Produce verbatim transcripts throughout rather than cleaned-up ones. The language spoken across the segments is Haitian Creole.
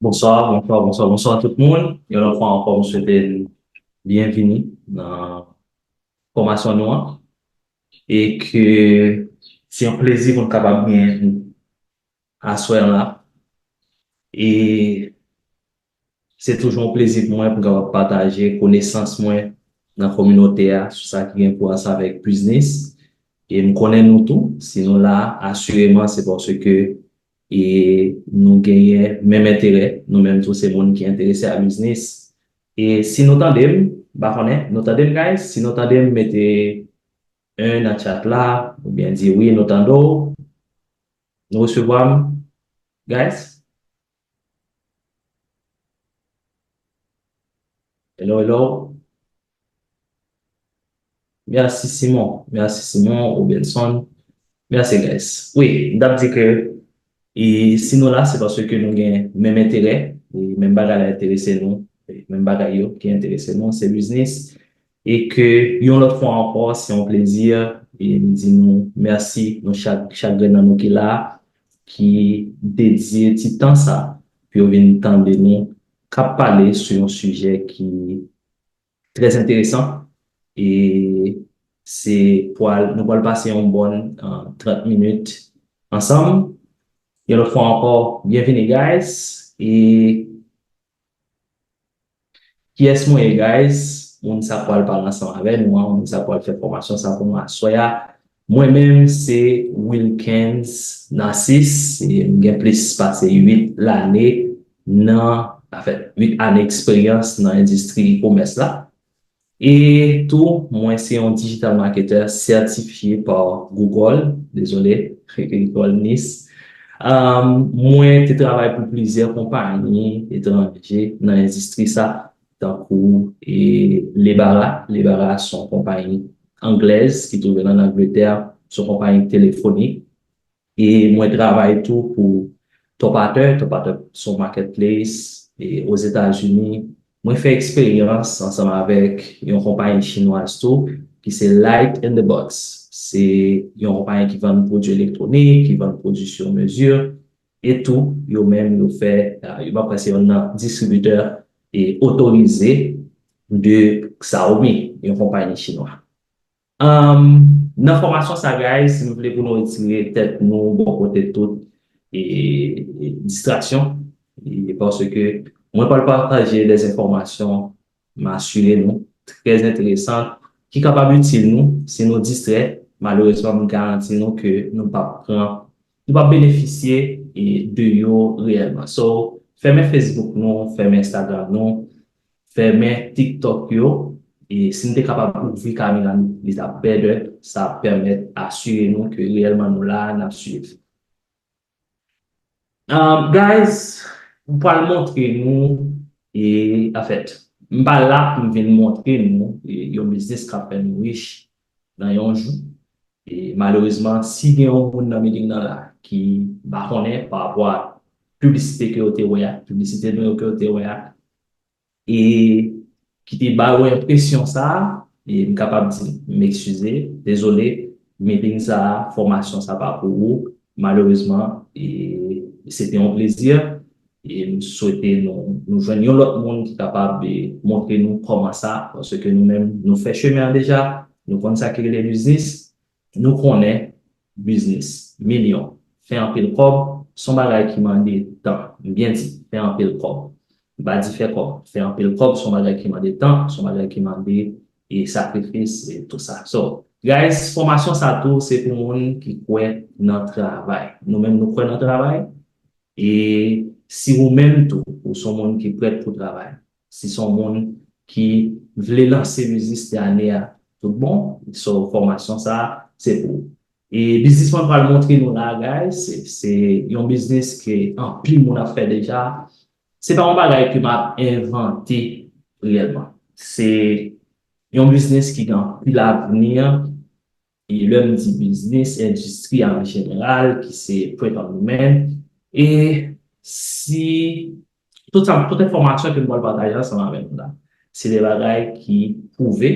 Bonswa, bonswa, bonswa, bonswa tout moun. Yon lòt fwa ankò, m swete n byenvini nan fòmasyon nou an. E ke se yon plezi pou n kapab genyen aswè an la. E se toujou yon plezi pou mwen pou m kapab pataje konesans mwen nan kominote a sou sa ki gen pou wè ansanm avèk biznis. E m konnen nou tou, si nou la, asireman, se paske e nou genyen menm enterè, nou menm tou se moun ki enterese a biznis. E si nou tande m, m pa konnen, nou tande m, guys? Si nou tande m, mete un nan chat la, oubyen di wi, nou tande w. Nou resevwa m, guys? Hello, hello. Mèsi Simon, mèsi Simon, Robinson. Mèsi, guys. Wi, m t ap di ke e si nou la, se paske nou gen menm enterè, e menm bagay la enterese nou, e menm bagay yo ki enterese nou, se biznis. E ke yon lòt fwa ankò, se yon plezi, e m di nou mèsi, nou chak, chak grenn nan nou ki la, ki dedye ti tan sa pou yo vin tande nou k ap pale sou yon sijè ki trè enteresan. E se pwal, nou pral pase yon bòn, uh, trant minit ansanm. Yon lòt fwa ankò, byenvini, guys. E kiyès mwen ye, guys? Moun sa pral pale ansanm avè nou an, moun sa pral fè fòmasyon sa pou nou aswè a. Mwen menm, se Wilkens Narcisse, e m gen plis pase uit lane nan, anfèt, uit ane eksperyans nan endistri e-commerce la. E tou, mwen se yon digital marketer sètifye pa Google, dezole, Google Nice. Um, mwen te travay pou plizyè konpayi etranje nan endistri sa, tankou e Lebara. Lebara se yon konpayi anglèz ki twouve l ann Angletè, se yon konpayi telefonik. E mwen travay tou pou Topater. Topater se yon marketplace e Ozetazini. Mwen fè eksperyans ansanm avèk yon konpayi chinwaz tou, ki se Light in the Box. Se yon konpayi ki vann pwodui elektwonik, ki vann pwodui sur mesure. E tou, yo menm, yo fè, ah, yo pa kwè se youn nan distribitè e otorize de Xiaomi, yon konpayi chinwa. Um, nan fòmasyon sa, guys, si nou vle pou nou retire tèt nou bò kote tout e, e distraksyon, e paske mwen pral pataje de enfòmasyon, m asire nou, trè enteresan, ki kapab itil nou. Si nou distrè, malerezman, m garanti nou ke nou p ap pran, nou p ap benefisye e, de yo reyèlman. So, fèmen Facebook nou, fèmen Instagram nou, fèmen TikTok yo, e si n te kapab ouvri kamera nou, li t ap bèdè, sa ap pèmèt asire nou ke reyèlman nou la, n ap swiv. Um, guys, m pral montre nou, e anfèt, m pa la pou m vin montre nou e, yon biznis k ap fè nou rich nan yon jou. E malerezman, si gen yon moun nan meeting nan la ki pa konnen pa rapò a piblisite ke yo te wè a, piblisite nou yo ke yo te wè a, e ki te ba yo enpresyon sa a, e m kapab di, m eskize, dezole, meeting sa a, fòmasyon sa pa pou ou, malerezman, e se te yon plezi, e m swete nou, nou jwenn yon lòt moun ki kapab e, montre nou kòman sa, paske nou menm, nou fè chemen an deja, nou konn sa ki rele biznis, nou konnen biznis, milyon, fè anpil kòb, se yon bagay ki mande tan. M byen di, fè anpil kòb. M pa di fè kòb, fè anpil kòb, se yon bagay ki mande tan, se yon bagay ki mande e sakrifis e tout sa. So, guys, fòmasyon sa tou, se pou moun ki kwè nan travay. Nou menm, nou kwè nan travay. E si ou menm tou, ou se yon moun ki prèt pou travay, si se yon moun ki vle lanse biznis de ane a tout bon, so fòmasyon sa, se pou ou. E biznis mwen pral montre nou la, guys, se, se yon biznis ke anpil moun ap fè deja. Se pa yon bagay ke m ap envante reyèlman. Se yon biznis ki gen anpil avni, e lè m di biznis, endistri an jeneral, ki se print on demand. E si tout sa, tout enfòmasyon ke m pral pataje ansanm avèk nou la, se de bagay ki pwouve,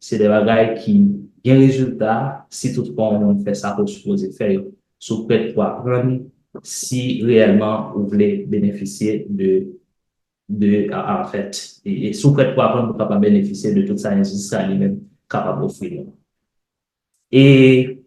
se de bagay ki gen rezilta, si toutfwa yon moun fè sa ke w sipoze fè yo. Si w prèt pou aprann, si reyèlman ou vle benefisye de, de, a- anfèt, e, e si w prèt pou aprann pou kapab benefisye de tout sa endistri a li menm kapab ofri nou. E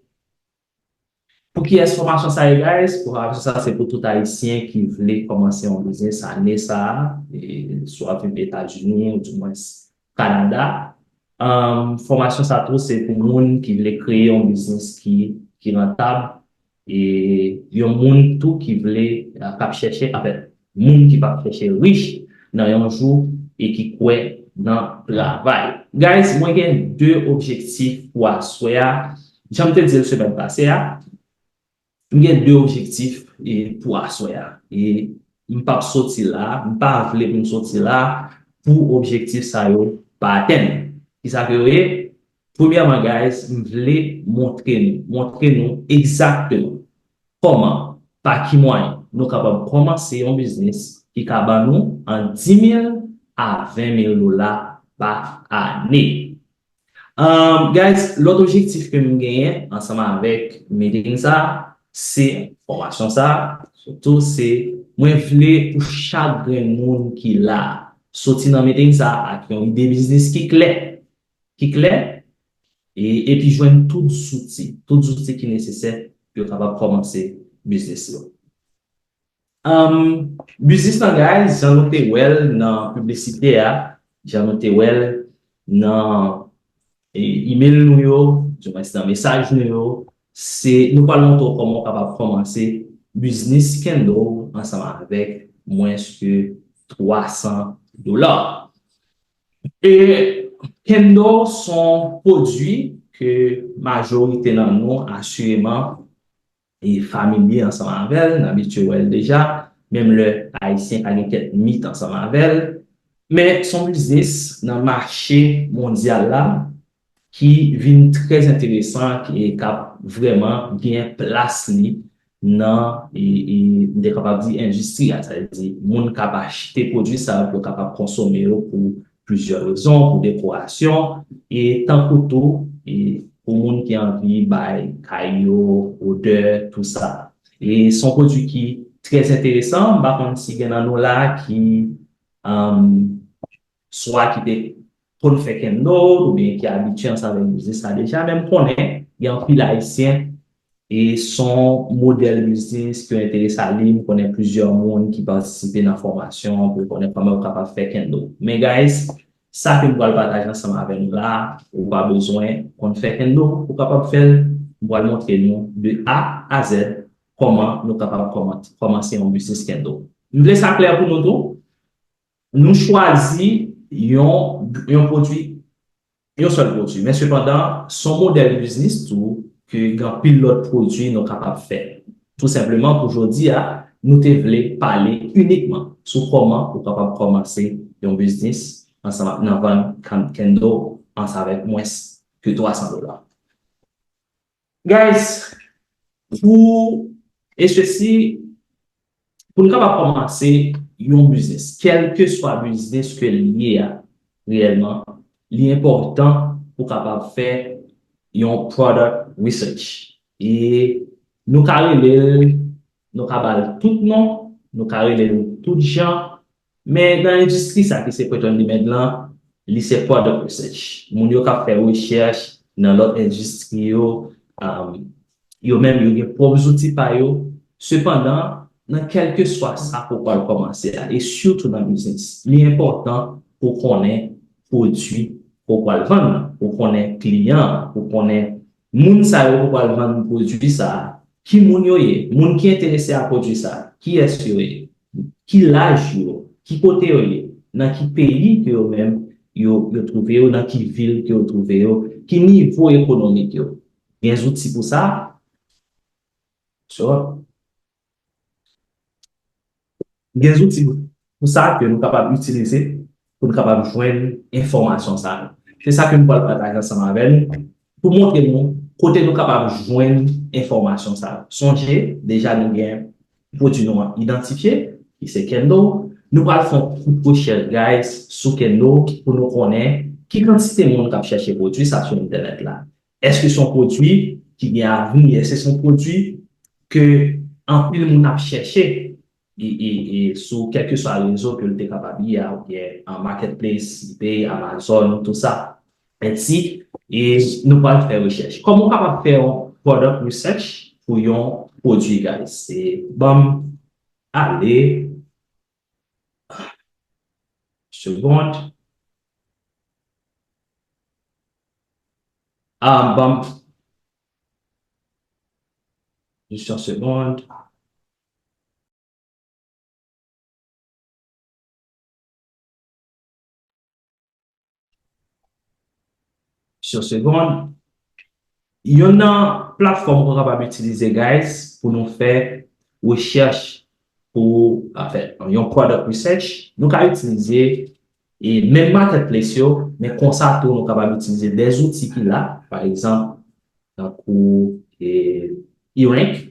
pou kiyès fòmasyon sa ye, guys? Fòmasyon sa se pou tout Ayisyen ki vle kòmanse yon biznis ane sa a. E swa viv Etazini, ou dimwens Kanada. Um, fòmasyon sa tou se pou moun ki vle kreye yon biznis ki, ki rantab. E yon moun tou ki vle, uh, k ap chèche, anfèt, moun ki p ap chèche rich nan yon jou e ki kwè nan travay. Guys, mwen gen de objektif pou aswè a. Jan m te di l semèn pase a, m gen de objektif, e, pou aswè a. E m p ap soti la, m pa vle pou m soti la pou objektif sa yo pa atenn. Kisa ke yo ye? Premyèman, guys, m vle montre nou, montre nou egzakteman kòman, pa ki mwayen, nou kapab kòmanse yon biznis ki ka ban nou ant dis mil a ven mil dola pa ane. Um, guys, lòt objektif ke m genyen ansanm avèk meeting sa, se fòmasyon sa, sitou se mwen vle pou chak grenn moun ki la, soti nan meeting sa ak yon ide biznis ki klè, ki klè, e, epi jwenn tout zouti, tout zouti ki nesesè pou yo kapab kòmanse biznis yo. Um, biznis nan, guys, jan nou te wè l nan piblisite a, jan nou te wè l nan, e, email nou yo, dimwens nan mesaj nou yo, se nou pral montre w kòman w kapab kòmanse biznis Kendo ansanm avèk mwens ke twa san dola. E Kendo se yon pwodui ke majorite nan nou asireman e familye ansanm avè l, n abitye wè l deja, menm lè Ayisyen ka gen kèk mit ansanm avè l. Men se yon biznis nan mache mondyal la ki vin trè enteresan, ki, k ap vrèman gen plas li nan, e, e, m te kapab di endistri a, sa vle di moun k ap achte pwodui sa yo pou yo kapab konsome yo pou plizyè rezon, pou dekorasyon, e tankou tou, e pou moun ki anvi bay kay yo odè, tou sa. E se yon pwodui ki trè enteresan, m pa konn si gen nan nou la ki, um, swa ki te konn fè Kendo, oubyen ki abitye ansanm avèk biznis sa deja, men m konnen gen anpil Ayisyen e se yon modèl biznis ki yo enterese a li. M konnen plizyè moun ki patisipe nan fòmasyon an pou yo konnen kòman yo kapab fè Kendo. Men guys, sa ke m pral pataje ansanm avè nou la, ou pa bezwen konn fè Kendo pou w kapab fè l. M pral montre nou de A a Z kòman nou kapab kòman- kòmanse yon biznis Kendo. M vle sa klè pou nou tou. Nou chwazi yon, yon pwodui, yon sèl pwodui. Men sepandan, se yon modèl biznis tou ke gen anpil lòt pwodui nou kapab fè. Tou senpleman, pou jodi a, nou te vle pale inikman sou kòman ou kapab kòmanse yon biznis ansanm ak nan vann kan- Kendo ansanm avèk mwens ke twa san dola. Guys, pou, e sesi, pou n kapab kòmanse yon biznis, kèlkeswa biznis ke l ye a, reyèlman, li enpòtan pou kapab fè yon product research. E nou ka rele l, nou ka ba l tout non, nou ka rele l tout jan, men nan endistri sa ki se Pretendee Med lan, li se product research. Moun yo k ap fè rechèch nan lòt endistri yo, um, yo menm yo gen pwòp zouti pa yo. Sepandan, nan kèlkeswa sa ke w pral kòmanse a, e sitou nan biznis, li enpòtan pou w konnen pwodui ke w pral vann nan, pou w konnen kliyan an, pou w konnen moun sa yo ke w pral vann pwodui sa a, ki moun yo ye, moun ki enterese a pwodui sa a, kiyès yo ye, ki laj yo, ki kote yo ye, nan ki peyi ke yo menm yo, yo twouve yo, nan ki vil ke yo twouve yo, ki nivo ekonomik yo. Gen zouti pou sa. So, gen zouti pou sa ke nou kapab itilize pou nou kapab jwenn enfòmasyon sa yo. Se sa ke m pral pataje ansanm avè nou pou montre nou kote nou kapab jwenn enfòmasyon sa yo. Sonje, deja nou gen pwodui nou an idantifye, ki se Kendo. Nou pral fè yon kout rechèch, guys, sou Kendo pou nou konnen ki kantite moun k ap chèche pwodui sa sou entènèt la. Èske se yon pwodui ki gen avni? Èske se yon pwodui ke anpil moun ap chèche e, e, e sou kèlkeswa rezo ke l te kapab ye a, oubyen an marketplace, eBay, Amazon, tou sa. Etsy, e nou pral fè rechèch. Kòman w kapab fè yon product research pou yon pwodui, guys? Se ban m ale. Segonn. Ah, ban m. Jis yon segonn. Jis yon segonn. Youn nan platfòm ou kapab itilize, guys, pou nou fè rechèch pou, anfen, yon product research, nou ka itilize e menm marketplace yo, men konsa tou nou kapab itilize de zouti ki la, pa egzanp, tankou e, eRank.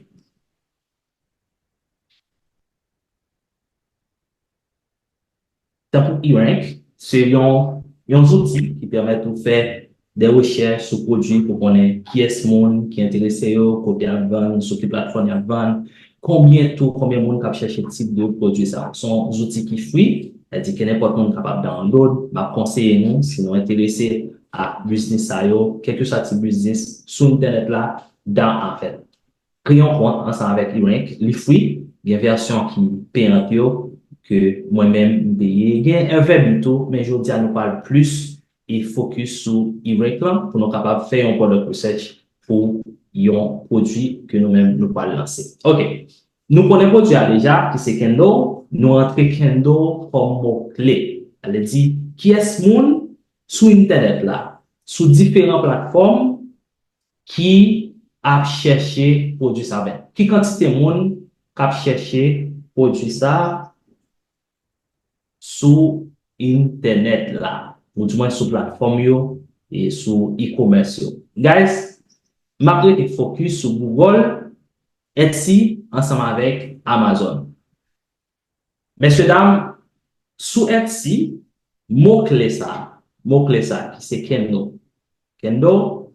Tankou eRank, se yon, yon zouti ki pèmèt ou fè de rechèch sou pwodui pou konnen kiyès moun ki enterese yo, kote y ap vann, sou ki platfòm y ap vann, konbyen tou, konbyen moun k ap chèche tip de pwodui sa. Se yon zouti ki free, sètadi ke nenpòt moun kapab download. M ap konseye nou, si nou enterese ak biznis sa yo, kèlkeswa tip biznis sou entènèt la, dan afè. Kreye yon kont ansanm avèk eRank, li free, gen vèsyon ki peyant yo, ke mwen menm m peye. Gen Everbee tou, men jodi a nou pral plis e fokis sou eRank lan pou nou kapab fè yon product research pou yon pwodui ke nou menm nou pral lanse. Ok, nou konnen pwodui a deja, ki se Kindle, nou rantre Kindle kòm mo kle. Sa vle di, kiyès moun sou entènèt la, sou diferan platfòm, ki ap chèche pwodui sa, oubyen ki kantite moun k ap chèche pwodui sa sou entènèt la, oudimwen sou platfòm yo e sou e-commerce yo. Guys, m ap rete fokis sou Google, Etsy, ansanm avèk Amazon. Mesye dam, sou Etsy, mo kle sa, mo kle sa ki se Kindle. Kindle,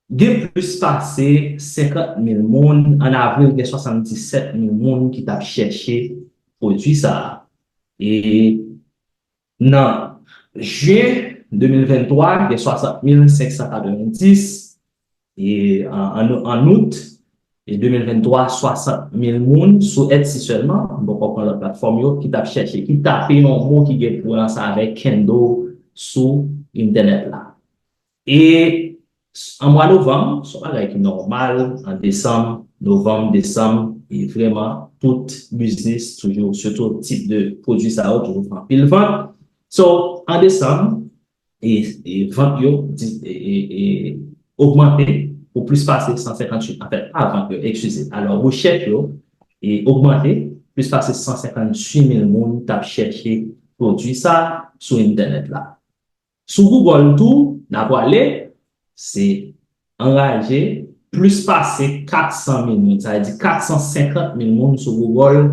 gen plis pase senkant mil moun, an avril gen swasanndisèt mil moun ki t ap chèche pwodui sa a. E nan jen de mil venntwa, gen swasant mil senk san katrevenndis, e an, an, an out, e de mil venntwa, swasant mil moun sou Etsy sèlman, m poko pran lòt platfòm yo, ki t ap chèche, ki tape yon mo ki gen pou wè ansanm avèk Kindle sou entènèt la. E an mwa novanm, se yon bagay ki nòmal, an desanm, novanm, desanm, e vrèman, tout biznis toujou, sitou tip de pwodui sa yo, toujou fè anpil vant. So, an desanm, e, e vant yo di, e, e, e, ogmante pou plis pase san senkantuit, anfèt, pa vant yo, eskize, alò, rechèch yo, e ogmante, plis pase san senkantuit mil moun t ap chèche pwodui sa sou entènèt la. Sou Google tou, n a pwale, se anraje, plis pase kat san mil moun, sa vle di kat san senkant mil moun sou Google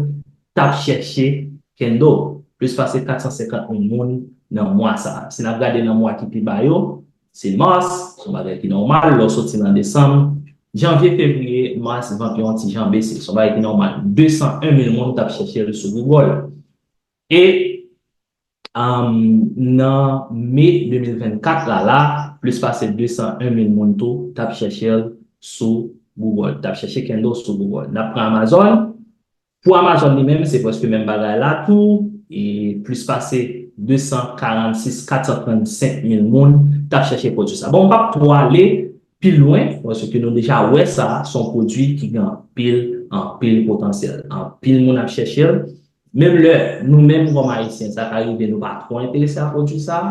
t ap chèche Kindle. Plis pase kat san senkant mil moun nan mwa sa a. Si n ap gade nan mwa ki pi ba yo, se mas, se yon bagay ki nòmal, lè w soti nan desanm, janvye, fevriye, mas, vant yo yon ti jan bese. Se yon bagay ki nòmal. De san en mil moun t ap chèche l sou Google. E um, nan me de mil vennkat la, la, plis pase de san en mil moun tou t ap chèche l sou Google, t ap chèche Kindle sou Google. N ap pran Amazon. Pou Amazon li menm, se prèske menm bagay la tou. E plis pase de san karannsis, kat san trannsenk mil moun t ap chèche pwodui sa. Bon, m p ap twò ale pi lwen, paske nou deja wè sa, se yon pwodui ki gen anpil, anpil potansyèl. Anpil moun ap chèche l. Menm lè nou menm kòm Ayisyen, sa ka rive nou pa twò enterese a pwodui sa,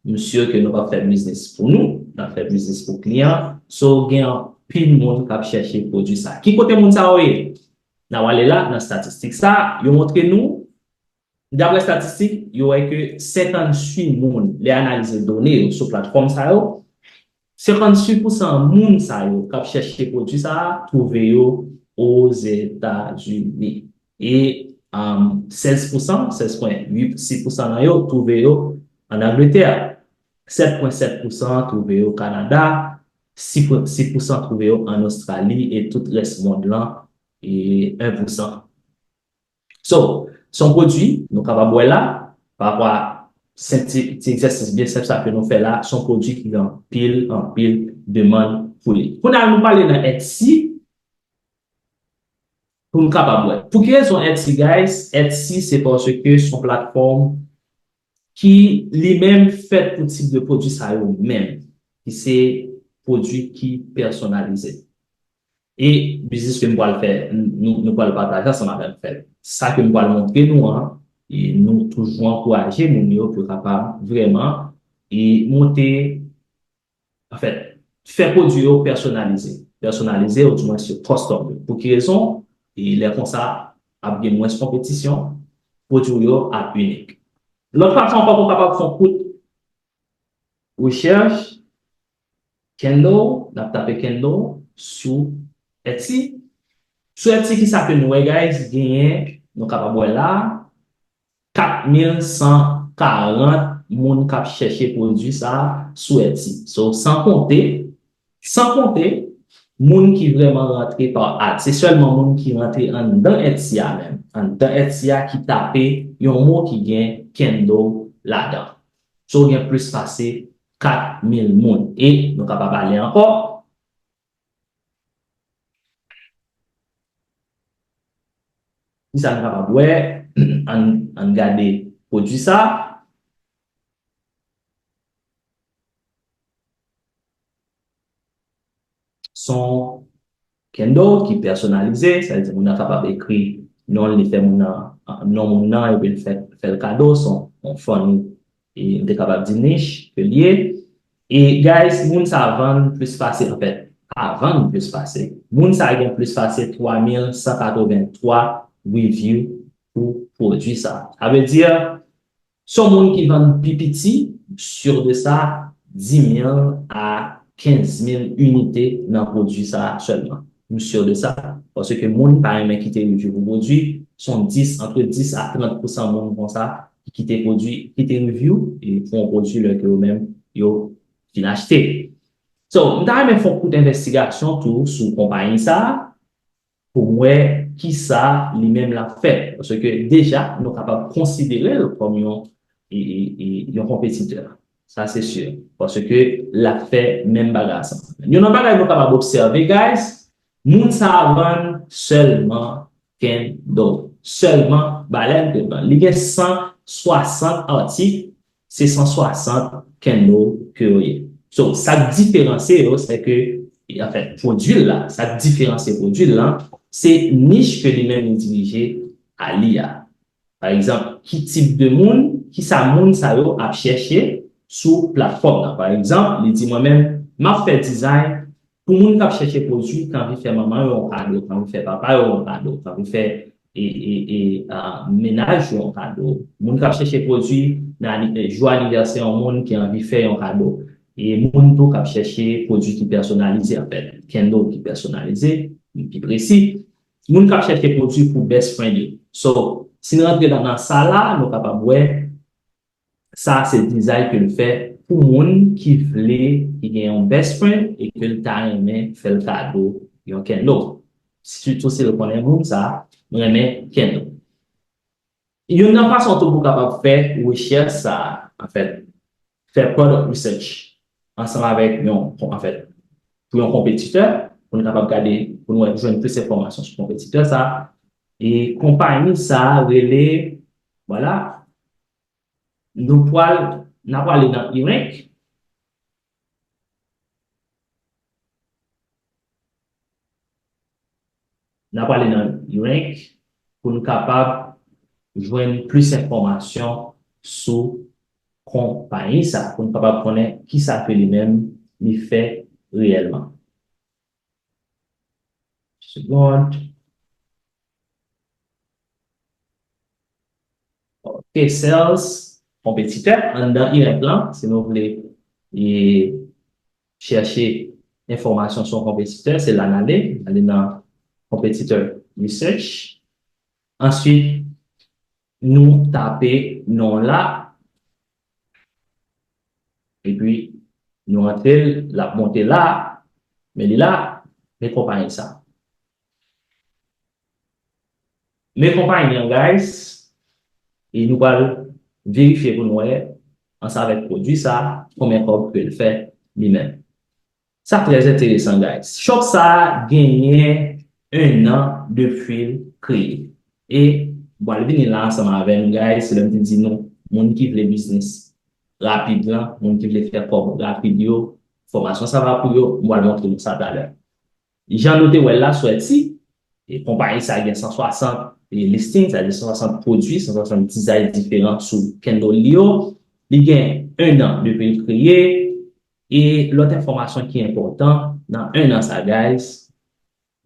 m si ke nou p ap fè biznis pou nou, n ap fè biznis pou kliyan. So, gen anpil moun k ap chèche pwodui sa. Ki kote moun sa yo ye? N a wale la, nan estatistik sa, yo montre nou, daprè estatistik, yo wè ke senkanntuit moun, lè analize done yo sou platfòm sa yo, senkanntuit pousan moun sa yo k ap chèche pwodui sa a twouve yo Ozetazini. E um, sèz pousan, sèz pwen uit sis pousan nan yo twouve yo ann Angletè. Sèt pwen sèt pousan twouve yo Kanada. Sis pwen sis pousan twouve yo ann Ostrali e tout rès mond lan e, en pou san. So, se yon pwodui, nou kapab wè la, pa rapò a senp ti, ti egzèsis byen senp sa ke nou fè la, se yon pwodui ki gen anpil, anpil demann pou li. Kounye a, nou pale nan Etsy, pou nou kapab wè. Pou ki rezon Etsy, guys? Etsy, se paske se yon platfòm ki li menm fèt pou tip de pwodui sa yo menm, ki se pwodui ki pèsonalize. E biznis ke m pral fè, nou, nou pral pataje ansanm avè m fè. Sa ke m pral montre nou an, e nou toujou ankouraje moun yo pou yo kapab vrèman e monte, anfèt, fè pwodui yo pèsonalize. Pèsonalize, ou di mwens yo custom yo. Pou ki rezon? E lè konsa, ap gen mwens konpetisyon, pwodui yo ap inik. Lòt fason ankò pou w kapab fè yon kout rechèch, candle, n ap tape candle sou Etsy. Sou Etsy, ki sa ke nou wè, guys? Genyen, nou kapab wè la, kat mil san karant moun k ap chèche pwodui sa a sou Etsy. So, san konte, san konte, moun ki vrèman rantre pa ad. Se sèlman moun ki rantre anndan Etsy a menm. Anndan Etsy a ki tape yon mo ki gen candle ladan. So, gen plis pase kat mil moun. E nou kapab ale ankò. Kisa nou kapab wè? Ann, ann gade pwodui sa. Se yon candle ki pèsonalize, sa vle di moun nan kapab ekri non li, fè moun nan, non moun nan, epi l fè, fè l kado, se yon, yon funny, e m te kapab di nich ke l ye. E guys, moun sa vann plis pase, anfèt, pa vann plis pase. Moun sa gen plis pase twa mil san katrevenntwa review pou pwodui sa. Sa vle di, se yon moun ki vann pi piti, sur de sa, dis mil a kenz mil inite nan pwodui sa sèlman. M sur de sa, paske moun pa renmen kite review pou pwodui, se yon dis, antre dis a trant pousan moun konsa ki kite pwodui, kite review, e pou yon pwodui lè ke yo menm, yo fin achte. So, m ta renmen fè yon kout envestigasyon tou sou konpayi sa a, pou m wè kisa li menm l ap fè. Paske deja, nou kapab konsidere l kòm yon, e, e, e, yon konpetitè. Sa se si. Paske l ap fè menm bagay ansanm. Youn nan bagay nou kapab obsève, guys, moun sa a vann sèlman candle. Sèlman balèn ke l vann. Li gen san swasant atik, se san swasant candle ke yo ye. So, sa k diferansye yo, se ke, anfèt, pwodui l la, sa k diferansye pwodui l lan, se nich ke li menm li dirije a li a. Pa egzanp, ki tip de moun, kisa moun sa yo ap chèche sou platfòm nan. Pa egzanp, li di, mwen menm, m ap fè dizay pou moun k ap chèche pwodui, k anvi fè manman yo yon kado, k anvi fè papa yo yon kado, k anvi fè e, e, e, a, mennaj yo yon kado. Moun k ap chèche pwodui nan ani-, e, jou anivèsè yon moun ki anvi fè yon kado. E moun tou k ap chèche pwodui ki pèsonalize, anfèt, candle ki pèsonalize, pi presi. Moun k ap chèche pwodui pou best friend yo. So, si n rantre nan, nan sa la, nou kapab wè sa se dizay ke l fè pou moun ki vle, ki gen yon best friend e ke l ta renmen fè l kado yon candle. Sitou si l konnen moun sa renmen candle. Youn nan fason tou pou w kapab fè rechèch sa a, anfèt, fè product research ansanm avèk yon, anfèt, pou yon konpetitè, pou n kapab gade, pou n wè, jwenn plis enfòmasyon sou konpetitè sa a. E konpayi sa a rele, vwala, Nou pral, n a prale nan eRank. N a prale nan eRank pou n kapab jwenn plis enfòmasyon sou konpayi sa, pou n kapab konnen kisa ke li menm li fè reyèlman. Segond. Ok, sales, konpetitè, anndan eRank lan, si nou vle, e, chèche enfòmasyon sou yon konpetitè, se la n ale, ale nan competitor research. Answit, nou tape non la, epi nou antre l, l ap monte la, men li la, men konpayi sa. Men konpayi an, guys, e nou pral verifye pou nou wè, ansanm avèk pwodui sa, konbyen kòb ke l fè li menm. Sa trè enteresan, guys. Shop sa a genyen en an depi l kreye. E m pral vini la ansanm avè nou, guys, se lè m te di nou, moun ki vle biznis rapid lan, moun ki vle fè kòb rapid yo, fòmasyon sa va pou yo, m pral montre nou sa talè. Jan nou te wè l la, Sweaty, e konpayi sa gen san swasant e listing, sa di san swasant pwodui, san swasant dizay diferan sou candle li yo. Li gen en an depi l kreye. E lòt enfòmasyon ki enpòtan, nan en an sa, guys,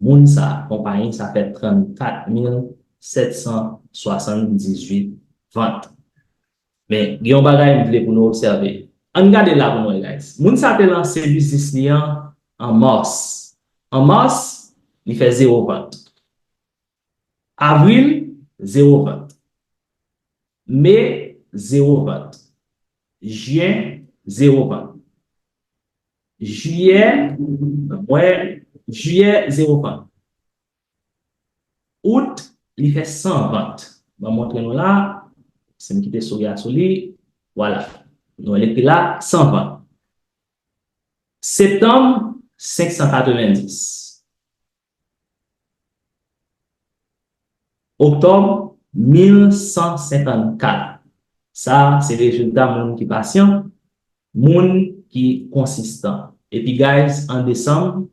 moun sa, konpayi sa fè trannkat mil sèt san swasanndizuit vant. Men, gen yon bagay m vle pou nou obsève. Ann gade la pou nou wè, guys. Moun sa te lanse biznis li an an mas. An mas, li fè zewo vant. Avril, zewo vant. Me, zewo vant. Jen, zewo vant. Jiyè, mwen, jiyè, zewo vant. Out, li fè san vant. Mwen montre nou la, si m kite souri a sou li, vwala. Nou wè l ekri la, san vant. Septanm, senk san katrevenndis. Oktòb, mil san senkannkat. Sa, se rezilta moun ki pasyan, moun ki konsistan. Epi, guys, an desanm,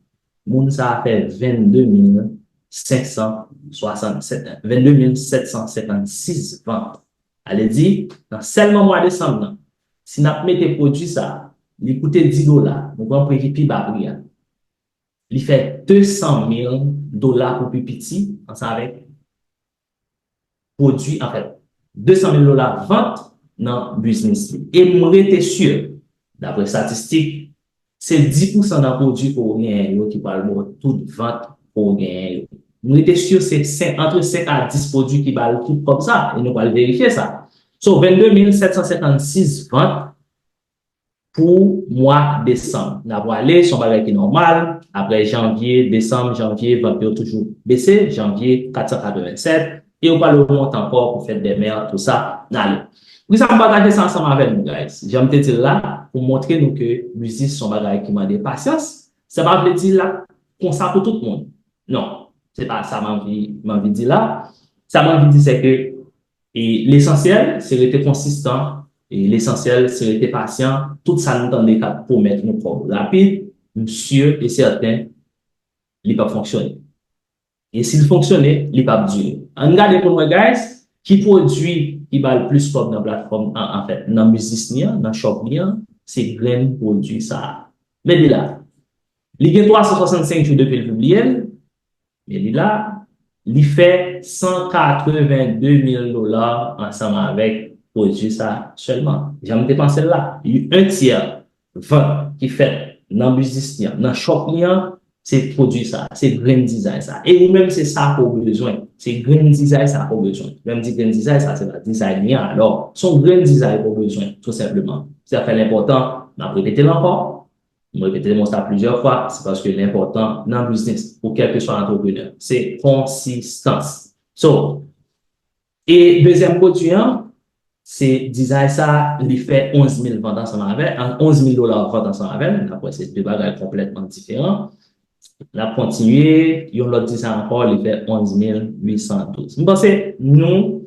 moun sa a fè vennde mil senk san swasannsèt, vennde mil sèt san senkannsis vant. Ale di, nan sèlman mwa desanm nan, si n ap mete pwodui sa a, li koute dis dola, nou pran pri ki pi ba pri a. Li fè de san mil dola pou pi piti, ansanm avèk pwodui, anfèt, de san mil dola vant nan biznis li. E m rete si, daprè estatistik, se dis pousan nan pwodui ke w genyen yo ki pral ba w tout vant ke w genyen yo. M rete si se senk, antre senk a dis pwodui ki ba l tout kòb sa, e nou pral verifye sa. So, vennde mil sèt san senkannsis vant pou mwa desanm. N ap wale, se yon bagay ki nòmal. Apre janvye, desanm, janvye, vant yo toujou bese. Janvye, kat san katrevennsèt. E yo pral remonte ankò pou fèt dè mè, tou sa, n ale. Poukisa m pataje sa ansanm avè nou, guys? Jan m te di l la, pou montre nou ke biznis se yon bagay ki mande pasyans. Sa pa vle di l ap konsa pou tout moun. Non, se pa sa m anvi, m anvi di la. Sa m anvi di, se ke E lesansyèl, se rete konsistan. E lesansyèl, se rete pasyan. Tout sa nou tande k ap pwomèt nou kòb rapid, m si e sèten, li p ap fonksyone. E si l fonksyone, li p ap dire. Ann gade pou n wè, guys, ki pwodui ki ba l plis kòb nan platfòm, an, anfèt, nan biznis li an, nan shop li an, se grenn pwodui sa a. Men li la. Li gen twa san swasannsenk jou depi l pibliye l. Men li la, li fè san katrevenndemil dola ansanm avèk pwodui sa sèlman. Jan m te panse l la, yon tyè vant ki fèt nan biznis li an, nan shop li an, se pwodui sa, se grenn dizay sa. E ou menm, se sa ke w bezwen. Se grenn dizay sa ke w bezwen. Lè m di grenn dizay sa, se pa dizay li an. Alò, se yon grenn dizay ke w bezwen, tou senpleman. Sa fè l enpòtan, m ap repete l ankò, M repete mo sa plizyè fwa, se paske l enpòtan nan biznis pou kèlkeswa antreprenè. Se konsistans. So, e dezyèm pwodui an, se dizay sa, li fè onz mil vant ansanm avè, an, onz mil dola vant ansanm avè l. N ap wè se de bagay konplètman diferan. N ap kontinye, yon lòt dizay ankò, li fè onz mil uit san douz. M panse nou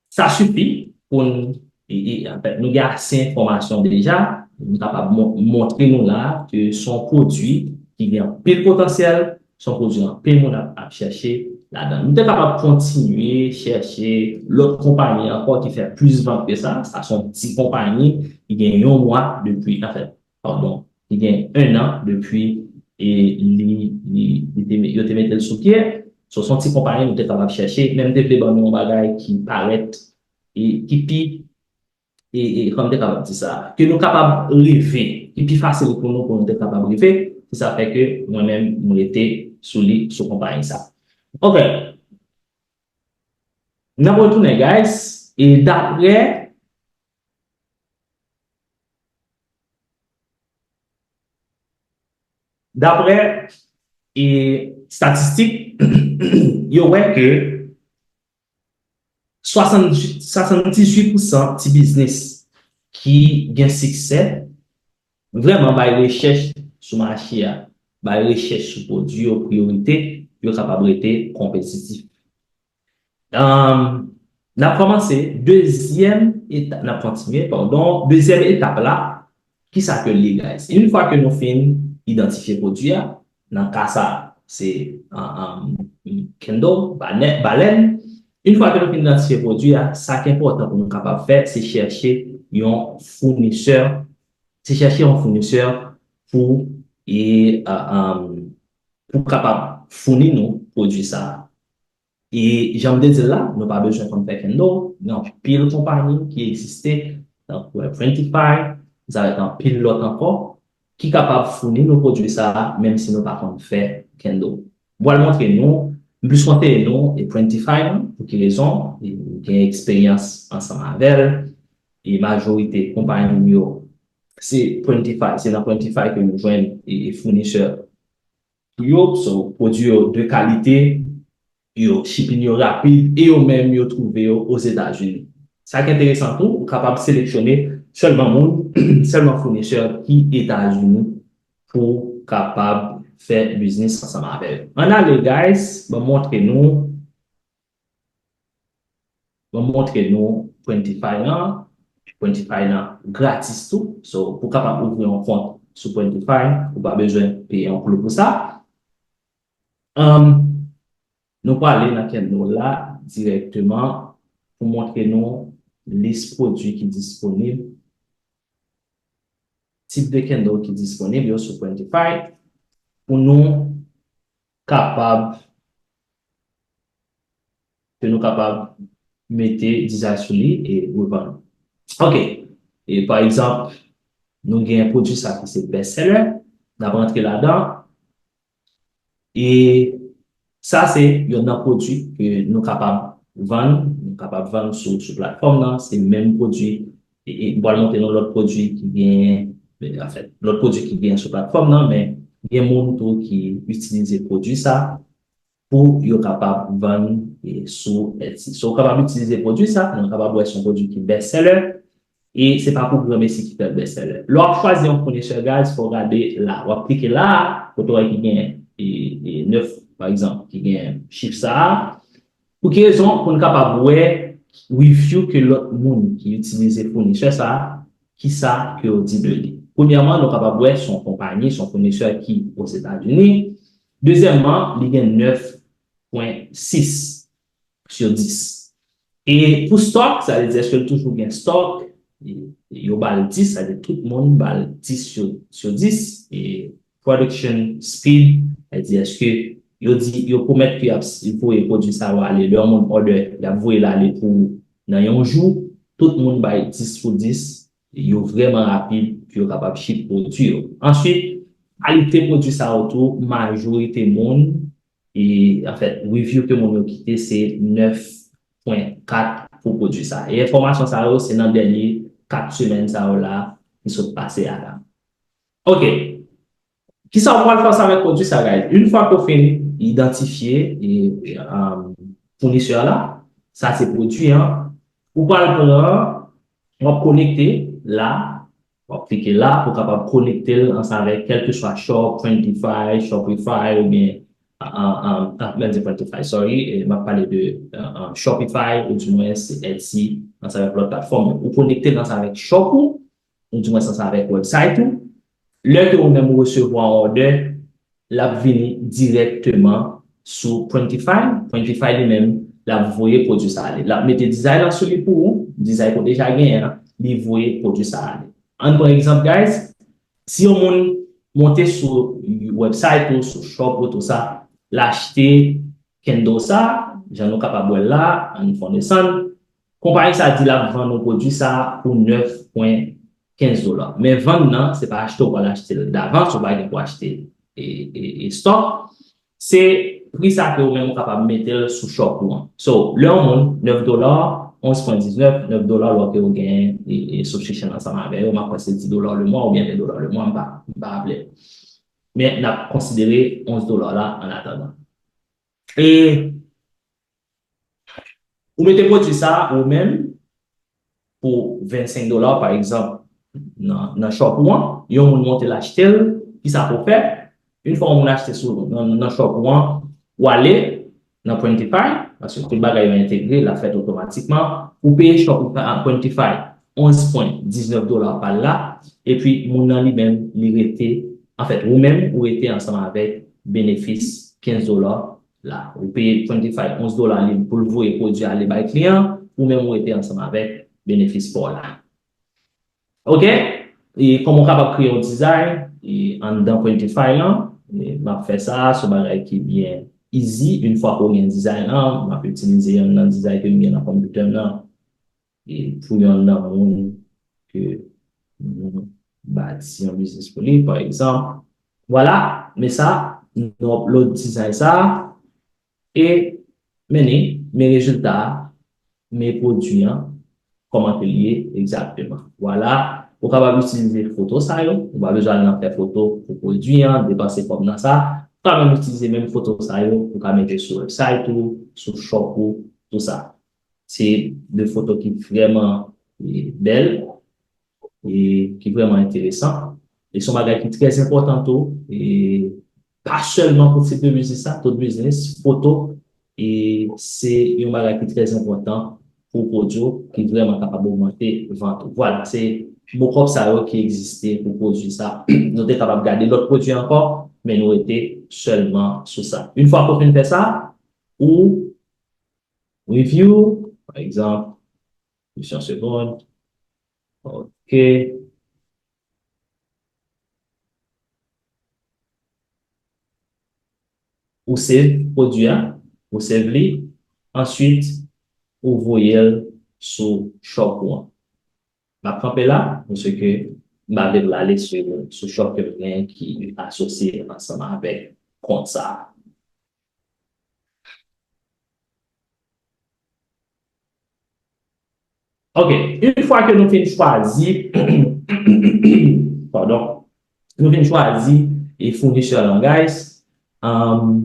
Sa sifi pou n, e, e, anfèt, nou gen ase enfòmasyon deja, nou kapab mon-, montre nou la ke se yon pwodui ki gen anpil potansyèl, se yon pwodui anpil moun ap, ap chèche ladan l. Nou te kapab kontinye chèche lòt konpayi ankò ki fè plis vant ke sa, sa se yon ti konpayi ki gen yon mwa depi, anfèt, padon, ki gen en an depi, e, li, li, li te, yo te mete l sou pye. So, se yon ti konpayi nou te kapab chèche, men m te vle ban nou yon bagay ki parèt, e, ki pi, e, e, kòman m te kapab di sa, ke nou kapab rive, ki pi fasil pou nou, pou nou te kapab rive, se sa fè ke mwen menm, m rete sou li, sou konpayi sa. Ok. N ap retounen, guys, e daprè Daprè, e, estatistik, yo wè ke Swasanndizuit pousan ti biznis ki gen siksè vrèman bay rechèch sou mache a, bay rechèch sou pwodui yo priyorite pou yo kapab rete konpetitif. N ap kòmanse dezyèm etap, n ap kontinye, padon, dezyèm etap la, kisa ke l ye, guys? Yon fwa ke nou fin idantifye pwodui a, nan ka sa, se candle, balèn. Yon fwa ke nou fin idantifye pwodui a, sa ki enpòtan pou nou kapab fè, se chèche yon founisè, se chèche yon founisè pou, e, pou kapab founi nou pwodui sa a. E jan m te di l la, nou pa bezwen konn fè candle, gen anpil konpayi ki egziste, tankou Printify, sa avèk anpil lòt ankò, ki kapab founi nou pwodui sa a, menm si nou pa konn fè candle. M pral montre nou, m plis konseye nou e Printify, non? Pou ki rezon? E m gen eksperyans ansanm avè l, e majorite konpayi m yo, se Printify, se nan Printify ke nou jwenn e founisè pou yo, so, pwodui yo de kalite, yo shipping yo rapid, e yo menm yo twouve yo Ozetazini. Sa ki enteresan tou, ou kapab seleksyone sèlman moun, sèlman founisè ki Etazini pou kapab fè biznis ansanm avè yo. Ann ale, guys, ban m montre nou Mwen montre nou Printify lan. Printify lan gratis tou. So, pou kapab ouvri yon kont sou Printify, ou pa bezwen peye yon klou pou sa. Um, nou prale nan candle la dirèkteman pou montre nou lis pwodui ki disponib, tip de candle ki disponib yo sou Printify pou nou kapab ke nou kapab mete dizay sou li e revann. Ok. E pa egzanp, nou gen pwodui sa ki se best seller, n ap rantre ladan. E sa se youn nan pwodui ke nou kapab vann, nou kapab vann sou, sou platfòm nan, se menm pwodui. E, e m pral montre nou lòt pwodui ki gen, anfèt, lòt pwodui ki gen sou platfòm nan, men gen moun tou ki itilize pwodui sa pou yo kapab vann e, sou Etsy. So, ou kapab itilize pwodui sa, nou kapab wè se yon pwodui ki best seller, e se pa pou granmesi ki fè l best seller. Lè w ap chwazi yon founisè, guys, fò w gade la. W ap klike la, kote w wè ki gen e, e nèf, pa egzanp, ki gen chif sa a. Pou ki rezon? Pou n kapab wè review ke lòt moun ki itilize founisè sa a, kisa ke yo di de li. Premyèman, nou kapab wè se yon konpayi, se yon founisè ki Ozetazini. Dezyèmman, li gen nèf pwen sis sou dis. E pou stock, sa vle di èske l toujou gen stock? E, e yo ba l dis, sa vle di tout moun ba l dis sou, sou dis. E production speed, sa vle di èske yo di, yo pwomèt ke y ap s-, voye pwodui sa yo ale, lè yon moun order, y ap voye l ale pou nan yon jou, tout moun bay dis sou dis, yo vrèman rapid pou yo kapab ship pwodui yo. Answit, kalite pwodui sa yo tou, majorite moun, e, anfèt, review ke moun yo kite, se nèf pwen kat pou pwodui sa. E enfòmasyon sa yo, se nan dènye kat semèn sa yo la, ki sot pase a la. Ok. Kisa w pral fè ansanm avèk pwodui sa, guys? Yon fwa ke w fin idantifye e, e, um, founisè la, sa se pwodui an, ou pral pran, w ap konekte la, w ap klike la pou w kapab konekte l ansanm avèk kèlkeswa Shop, Printify, Shopify oubyen, uh, uh, um, uh, mwen di Printify, sorry, e m ap pale de uh, uh, Shopify oudimwen se Etsy ansanm avèk lòt platfòm yo. Ou konekte l ansanm avèk Shop ou, ou di mwen ansanm avèk website ou. Lè ke ou menm ou resevwa yon order, l ap vini dirèkteman sou Printify. Printify li menm, l ap voye pwodui sa ale. L ap mete dizay lan sou li pou ou, dizay ke w deja genyen an, li voye pwodui sa ale. Ann pran egzanp, guys, si yon moun monte sou website ou, sou Shop ou, tou sa, l achte candle sa, jan nou kapab wè l la, ann fè w desann, konpayi sa di l ap vann yon pwodui sa pou nèf pwen kenz dola. Men vann nan, se pa achte w pral achte l davans, ou pa gen pou achte e, e, e stock. Se pri sa ke ou menm ou kapab mete l sou Shop ou an. So, lè yon moun, nèf dola, onz pwen diznèf, nèf dola, lè ke ou gen e, e subscription ansanm avè yo, m ap kwè se dis dola le mwa oubyen ven dola le mwa, m pa, m pa raple. Men n ap konsidere onz dola la an atandan. E Ou mete pwodui sa a ou menm pou vennsenk dola, pa egzanp, nan, nan shop ou an, yon moun monte l achte l, kisa pou w fè? Yon fwa yon moun achte sou, nan, nan shop ou an, ou ale nan Printify, paske tout bagay yo entegre, l ap fèt otomatikman, ou peye shop ou a Printify onz pwen diznèf dola pa l la, epi moun nan li menm, li rete, anfèt, ou menm, ou rete ansanm avèk benefis kenz dola la. Ou peye Printify onz dola li pou l voye pwodui ale bay kliyan, ou menm ou rete ansanm avèk benefis pa w la. Ok? E kòman w kapab kreye yon dizay e anndan Printify lan? E m ap fè sa, se yon bagay ki byen easy. Yon fwa ke w gen dizay lan, m ap itilize yonn nan dizay ke m gen nan konpitè m nan. E pou yonn nan moun ke nou bati yon biznis pou li, pa egzanp. Vwala, men sa, nou upload dizay sa, e men li, men rezilta a, men pwodui an, kòman ke l ye egzakteman. Vwala, ou kapab itilize foto sa yo, ou pa bezwen al nan fè foto pou pwodui an, depanse kòb nan sa. Ou ka menm itilize menm foto sa yo, ou ka mete sou website ou, sou shop ou, tou sa. Se de foto ki vrèman, e, bèl e ki vrèman enteresan. E se yon bagay ki trè enpòtan tou, e pa sèlman pou tip de biznis sa, tout biznis, foto, e se yon bagay ki trè enpòtan pou pwodui w, ki vrèman kapab ogmante vant ou. Vwala, se mokòp sa yo ki egziste pou pwodui sa. Nou te kapab gade lòt pwodui ankò, men nou rete sèlman sou sa. Yon fwa ke w fin fè sa, ou review, pa egzanp, jis yon segonn. Ok. Ou save pwodui a, ou save li. Answit, ou voye l sou shop ou an. M ap kanpe la, paske m pa vle l ale sou, sou shop ke m genyen ki asosye ansanm avèk kont sa a. Ok, yon fwa ke nou fin chwazi, padon, nou fin chwazi e founisè lan, guys, um,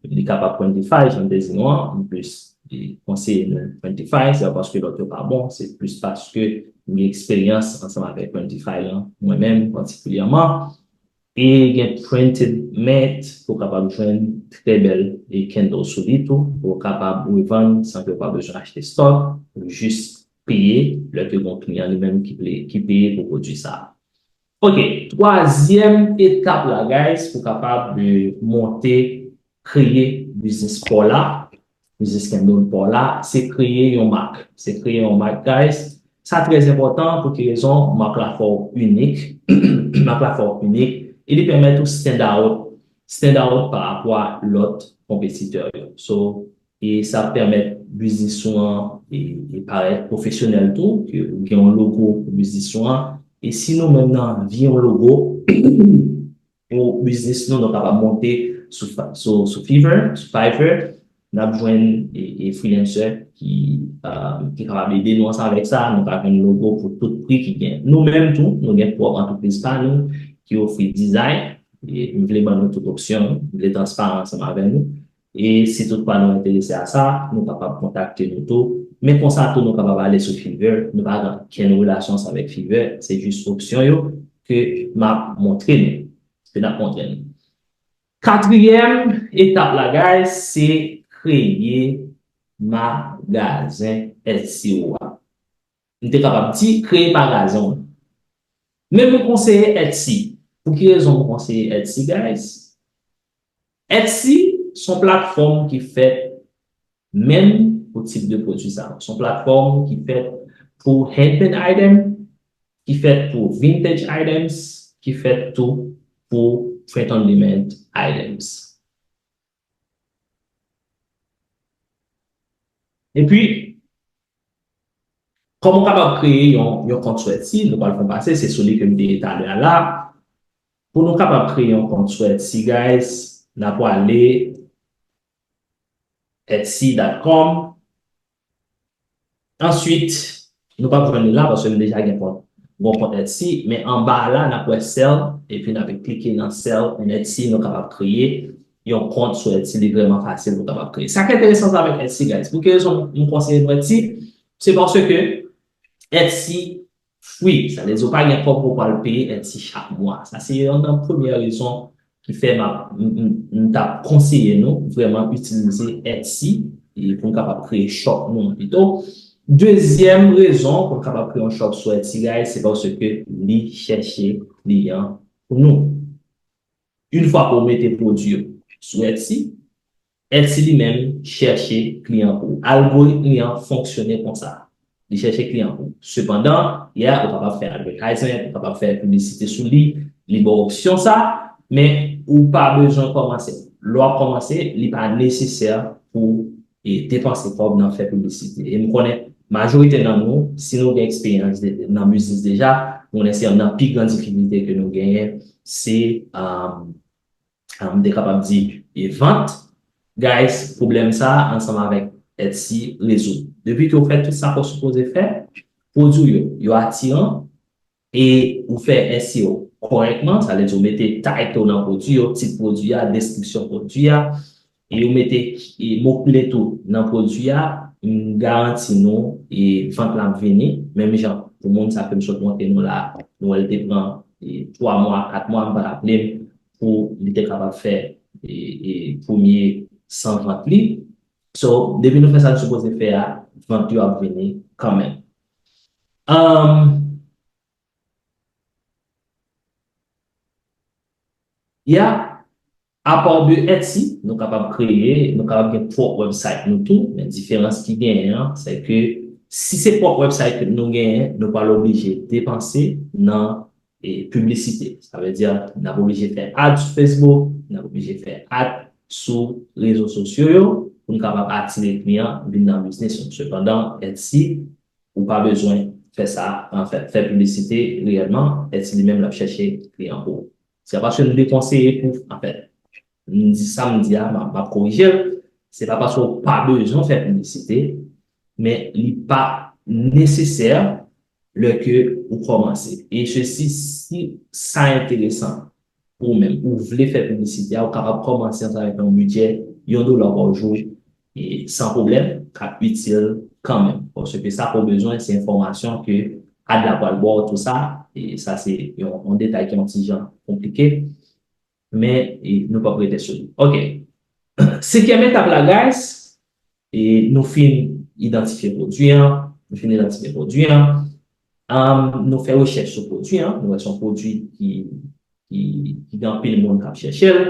li kapab Printify, jan m te di nou an, m plis li konseye nou Printify, se pa paske lòt yo pa bon, se plis paske m gen eksperyans ansanm avèk Printify lan, mwen menm patikilyèman. E gen Printed Mint pou w kapab jwenn trè bèl e candle sou li tou, pou w kapab revann san ke w pa bezwen achte stock, ou jis peye lè ke gon kliyan li menm ki ple-, ki peye pou pwodui sa a. Ok, twazyèm etap la, guys, pou w kapab, e, monte, kreye biznis pa w la, biznis candle pa w la, se kreye yon mak. Se kreye yon mak, guys. Sa trè enpòtan. Pou ki rezon? Mak la fè w inik. Mak la fè w inik. E li pèmèt ou stand out, stand out pa rapò a lòt konpetitè yo. So, e sa pèmèt biznis ou an e, e parèt pwofesyonèl tou, ke ou gen yon logo pou biznis ou an. E si nou menm nou anvi yon logo, pou biznis nou, nou kapab monte sou, fa- sou, sou Fiverr, sou Fiverr, n ap jwenn e, e freelancer ki, um, ki kapab ede nou ansanm avèk sa, nou ka jwenn logo pou tout pri ki gen. Nou menm tou, nou gen pwòp antrepriz pa nou ki ofri dizay, e m vle ban nou tout opsyon, m vle transparan ansanm avè nou. E si toutfwa nou enterese a sa, nou kapab kontakte nou tou. Men konsa tou, nou kapab ale sou Fiverr. Nou pa gen okenn relasyon ansanm avèk Fiverr, se jis opsyon yo ke m ap montre nou. Ke n ap montre nou. Katriyèm etap la, guys, se kreye magazen Etsy ou a. M te kapab di kreye magazen w. Men mwen konseye Etsy. Pou ki rezon mwen konseye Etsy, guys? Etsy se yon platfòm ki fèt menm pou tip de pwodui sa. Se yon platfòm ki fèt pou handmade item, ki fèt pou vintage items, ki fèt tou pou print on demand items. Epi, kòman w kapab kreye yon, yon kont sou Etsy? Nou pral fè yon pase, se sou li ke m te ye talè a la. Pou nou kapab kreye yon kont sou Etsy, guys, n ap prale etsy dot com. Answit, nou p ap jwenn li la paske m deja gen kont, gon kont Etsy, men anba a la, n ap wè sell, epi n ap klike nan sell on Etsy, nou kapab kreye yon kont sou Etsy, li vrèman fasil pou w kapab kreye. Sa ki enteresan avèk Etsy, guys, pou ki rezon m konseye nou Etsy? Se paske Etsy free, sa vle di ou pa gen kòb pou w al peye Etsy chak mwa. Sa se youn nan premyè rezon ki fè m ap, m, m, m t ap konseye nou vrèman itilize Etsy e pou n kapab kreye shop nou an pito. Dezyèm rezon pou n kapab kreye yon shop sou Etsy, guys, se paske li chèche kliyan pou nou. Yon fwa ke w mete pwodui yo sou Etsy, Etsy li menm chèche kliyan pou ou. Algoritm li an fonksyone konsa. Li chèche kliyan pou ou. Sepandan, yeah, ou kapab fè advertisement, ou kapab fè piblisite sou li, li ba w opsyon sa, men ou pa bezwen kòmanse. Lè w ap kòmanse, li pa nesesè pou e depanse kòb nan fè piblisite. E m konnen majorite nan nou, si nou gen eksperyans de- nan biznis deja, m konnen se youn nan pi gran difikilte ke nou genyen, se, um, um, m te kapab di, e vant. Guys, pwoblèm sa a, ansanm avèk Etsy, rezoud. Depi ke w fè tout sa ke w sipoze fè, pwodui yo, yo atiran, e ou fè S E O kòrèkman, sa vle di ou mete title nan pwodui yo, tit pwodui a, deskripsyon pwodui a, e ou mete e mo kle tou nan pwodui a, m garanti nou e vant la ap vini. Menm jan pou moun sa ke m sot montre nou la, nou wè l te pran e twa mwa, kat mwa, m pa raple m, pou li te kapab fè e, e premye san vant li. So, depi nou fè sa nou sipoze fè a, vant yo ap vini kanmenm. Um, yeah, apa de Etsy, nou kapab kreye, nou kapab gen pwòp website nou tou, men diferans ki genyen an, se ke si se pwòp website nou genyen, nou pral oblije depanse nan e piblisite. Sa vle di, n ap oblije fè ad sou Facebook, n ap oblije fè ad sou rezo sosyo yo pou n kapab atire kliyan vin nan biznis nou. Sepandan, Etsy, ou pa bezwen fè sa, anfèt, fè piblisite reyèlman, Etsy li menm l ap chèche kliyan pou ou. Se pa paske m dekonseye pou, anfèt, m di sa m di a, m ap, m ap korije l. Se pa paske ou pa bezwen fè piblisite, men li pa nesesè lè ke ou kòmanse. E sesi, si sa enteresan pou ou menm, ou vle fè piblisite a, ou kapab kòmanse ansanm avèk yon bidjè, yon dola pa jou, e san pwoblèm, k ap itil kanmenm. Paske sa ke w bezwen, se enfòmasyon ke ad la pral ba w, tou sa, e sa se yon, yon detay ki yon ti jan konplike, men e nou p ap rete sou li. Ok. Senkyèm etap la, guys, e nou fin idantifye pwodui an, nou fin idantifye pwodui an, um, nou fè rechèch sou pwodui an, nou wè se yon pwodui ki, ki, ki gen anpil moun k ap chèche l.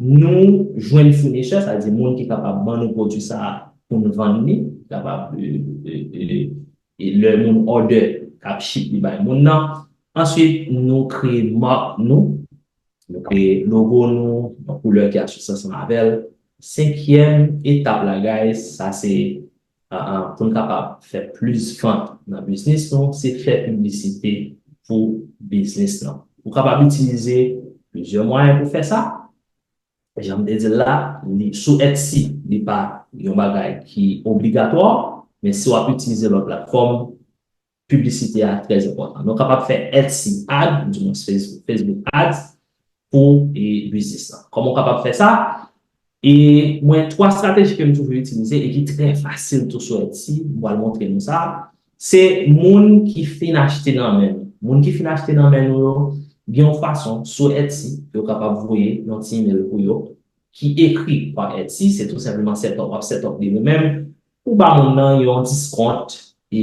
Nou jwenn founisè, sa vle di moun ki kapab ban nou pwodui sa a pou n vann li, kapab, e, e, e, e lè moun order, k ap ship li bay moun nan. Answit, nou kreye mark nou, nou kreye logo nou, yon koulè ki asosye ansanm avè l. Senkyèm etap la, guys, sa se, ah, ah, pou n kapab fè plis vant nan biznis nou, se fè piblisite pou biznis lan. Ou kapab itilize plizyè mwayen pou fè sa. Jan m te di l la, li, sou Etsy, li pa yon bagay ki obligatwa, men si w ap itilize lòt platfòm, piblisite a trè enpòtan. Nou kapab fè Etsy ad, di mwens Facebook, Facebook ads, pou e biznis lan. Kòman w kapab fè sa? E mwen, twa estrateji ke m toujou itilize e ki trè fasil tou sou Etsy, m pral montre nou sa. Se moun ki fin achte nan men nou. Moun ki fin achte nan men nou yo, gen yon fason sou Etsy, yo kapab voye yon ti email pou yo, ki ekri pa Etsy, se tou senpleman set up, w ap set up li ou menm, ou ba moun nan yon diskont, e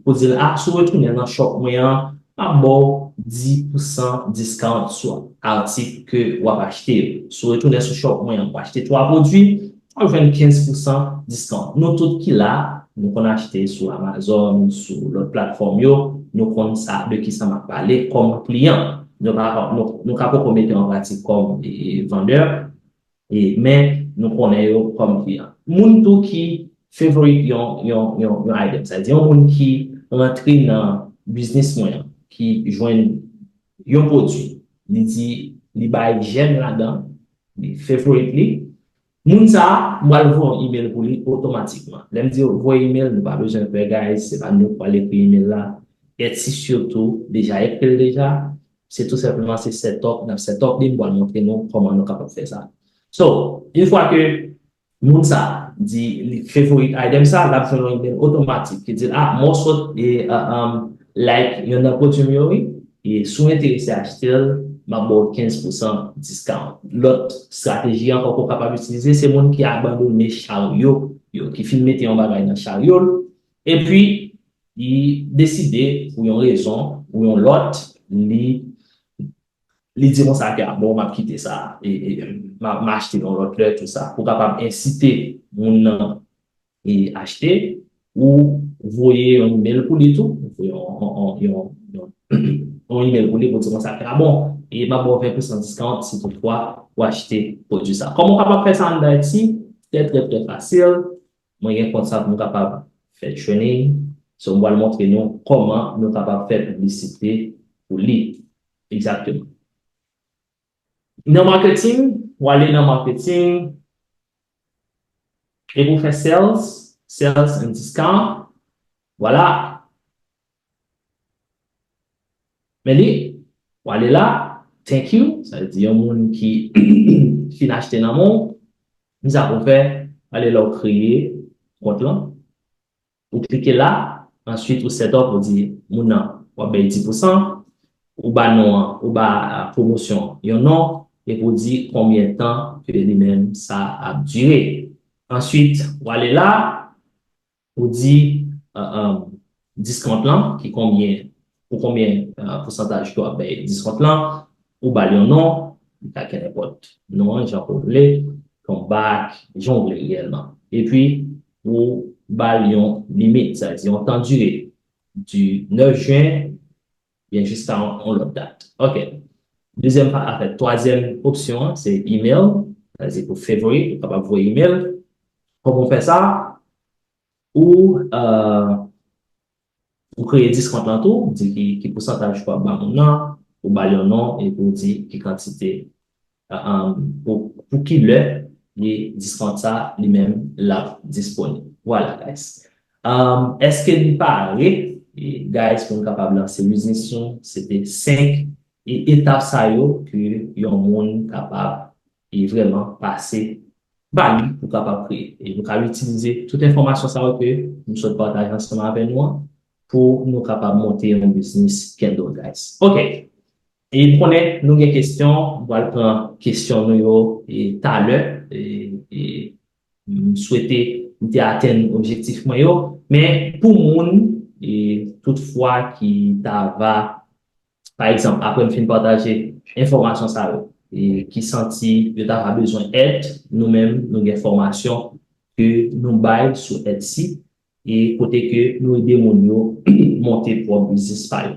pou di l, a, si w retounen nan shop mwen an, m ap ba w dis pousan discount sou atik ke w ap achte yo. Si w retounen sou shop mwen an, w achte twa pwodui, w ap jwenn kenz pousan discount. Nou tout ki la, nou konn achte sou Amazon, sou lòt platfòm yo, nou konn sa, de kisa m ap pale kòm kliyan. Nou pa, nou, nou ka poko mete an pratik kòm, e, vandè, e, men nou konnen yo kòm kliyan. Moun tou ki favorite yon, yon, yon, yon item, sa vle di yon moun ki rantre nan biznis mwen an, ki jwenn yon pwodui, li di, li bay j'aime ladan, li favorite li, moun sa a, m pral voye yon email pou li otomatikman. Lè m di voye email, nou pa bezwen pè, guys, se pa nou k pral ekri email la. Etsy sitou deja ekri l deja. Se tou senpleman se set up, n ap set up li, m pral montre nou kòman nou kapab fè sa. So, yon fwa ke moun sa di li favorite item sa, l ap jwenn yon email otomatik ki di l, ah, mwen sot e uh, um, like yon nan pwodui m yo, wi. E si w enterese achte l, m ap ba w kenz pousan discount. Lòt estrateji ankò ke w kapab itilize, se moun ki abandone charyo yo, ki fin mete yon bagay nan charyo l, epi li deside pou yon rezon ou yon lòt, li li di konsa ke, ah, bon, m ap kite sa, e, e, m a- m a achte yon lòt lè, tou sa, pou kapab ensite moun nan e achte, ou voye yon email pou li tou, yon, yon, yon, yon, yon email pou li pou di konsa ke, ah, bon, e m ap ba w ven pousan discount si toutfwa ou achte pwodui sa. Kòman w kapab fè sa anndan Etsy? Trè, trè, trè fasil. Mwen gen kont sa pou m kapab fè training. So, m pral montre nou kòman nou kapab fè piblisite pou li. Egzakteman. Nan marketing, w ale nan marketing, e pou fè sales, sales and discount, vwala. Men li, w ale la, thank you, sa vle di yon moun ki fin achte nan men w, men sa pou fè, ale la w kreye kont lan, ou klike la, answit ou set up, ou di moun nan, w ap bay dis pousan, ou ba non an, ou ba pwomosyon yon non, epi ou di konbyen tan ke li menm sa ap dire. Answit, w ale la, ou di discount lan, ki konbyen, pou konbyen pousantaj ke w ap bay discount lan, ou ba l yon non, li ka gen nenpòt non an, jan ke w vle, comeback, jan w vle reyèlman. Epi, ou ba l yon limit, sa vle di yon tan dire, di nèf jen, byen jiska yon, yon lòt dat. Ok. Dezyèm pa, anfèt, twazyèm opsyon an, se email, sa vle di pou favorite, ou kapab voye email. Kòman w fè sa? Ou, euh, ou kreye discount lan tou, di ki, ki pousantaj pou w ap ba moun nan, ou ba l yon non, epi ou di ki kantite, euh, pou, pou ki lè li discount sa li menm l ap disponib. Vwala, guys. Um, èske li pare, guys, pou n kapab lanse biznis nou? Se te senk etap sa yo ke yon moun kapab e vrèman pase ba li pou kapab kreye. E nou ka itilize tout enfòmasyon sa yo ke nou sot pataje ansanm avè nou an pou nou kapab monte yon biznis candle, guys. Ok. E m konnen nou gen kesyon, m pral pran kesyon nou yo e talè. E, e m swete m te atenn objektif mwen yo. Men pou moun, e, toutfwa ki ta va, pa egzanp, apre m fin pataje enfòmasyon sa yo, e ki santi yo ta va bezwen èd, nou menm, nou gen fòmasyon ke nou bay sou Etsy, e kote ke nou ede moun yo monte pwòp biznis pa yo.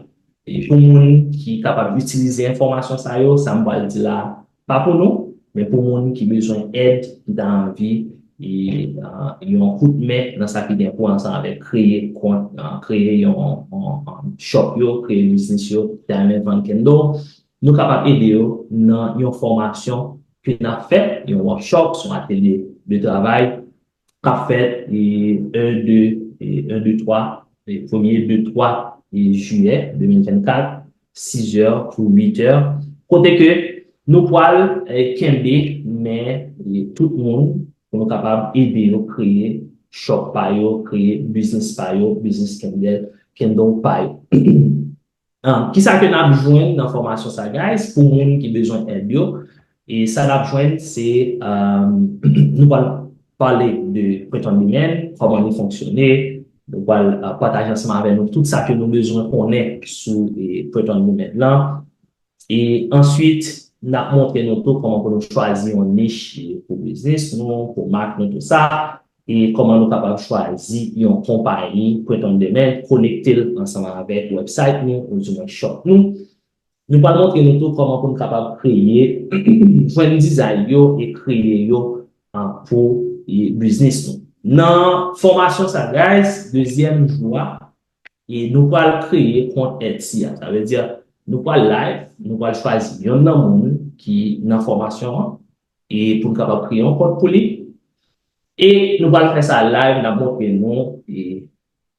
E pou moun ki kapab itilize enfòmasyon sa yo, sa m pral di la, pa pou nou, men pou moun ki bezwen èd, ki ta anvi e, uh, yon kout men nan sa ki gen pou wè ansanm avèk kreye kont, uh, kreye yon, yon, yon shop yo, kreye biznis yo, ki ta renmen vann candle, nou kapab ede yo nan yon fòmasyon ke n ap fè, yon workshop, se yon atelye de travay k ap fèt e, en, de, e, en, de, twa, e, premye, de, twa e, jiyè de mil vennkat, sizè pou uitè, kote ke nou pral e, kenbe men e, tout moun pou nou kapab ede yo kreye shop pa yo, kreye biznis pa yo, biznis candle, candle pa yo. Ah, kisa ke n ap jwenn nan fòmasyon sa, guys, pou moun ki bezwen èd yo? E sa n ap jwenn, se, um, nou pral pale de print on demand, kòman li fonksyone, nou pral uh, pataje ansanm avè nou tout sa ke nou bezwen konnen sou e, print on demand lan. E answit, n ap montre nou tou kòman pou nou chwazi yon nich pou biznis nou, pou mak nou, tou sa, e kòman nou kapab chwazi yon konpayi print on demand, konekte l ansanm avèk website nou, oudimwen shop nou. Nou pral montre nou tou kòman pou nou kapab kreye, jwenn dizay yo e kreye yo uh, pou e, biznis nou. Nan fòmasyon sa, guys, dezyèm jou a, e nou pral kreye kont Etsy a. Sa vle di, nou pral live, nou pral chwazi yon nan moun ki nan fòmasyon an, e pou n kapab kreye yon kont pou li. E nou pral fè sa live, n ap montre nou e,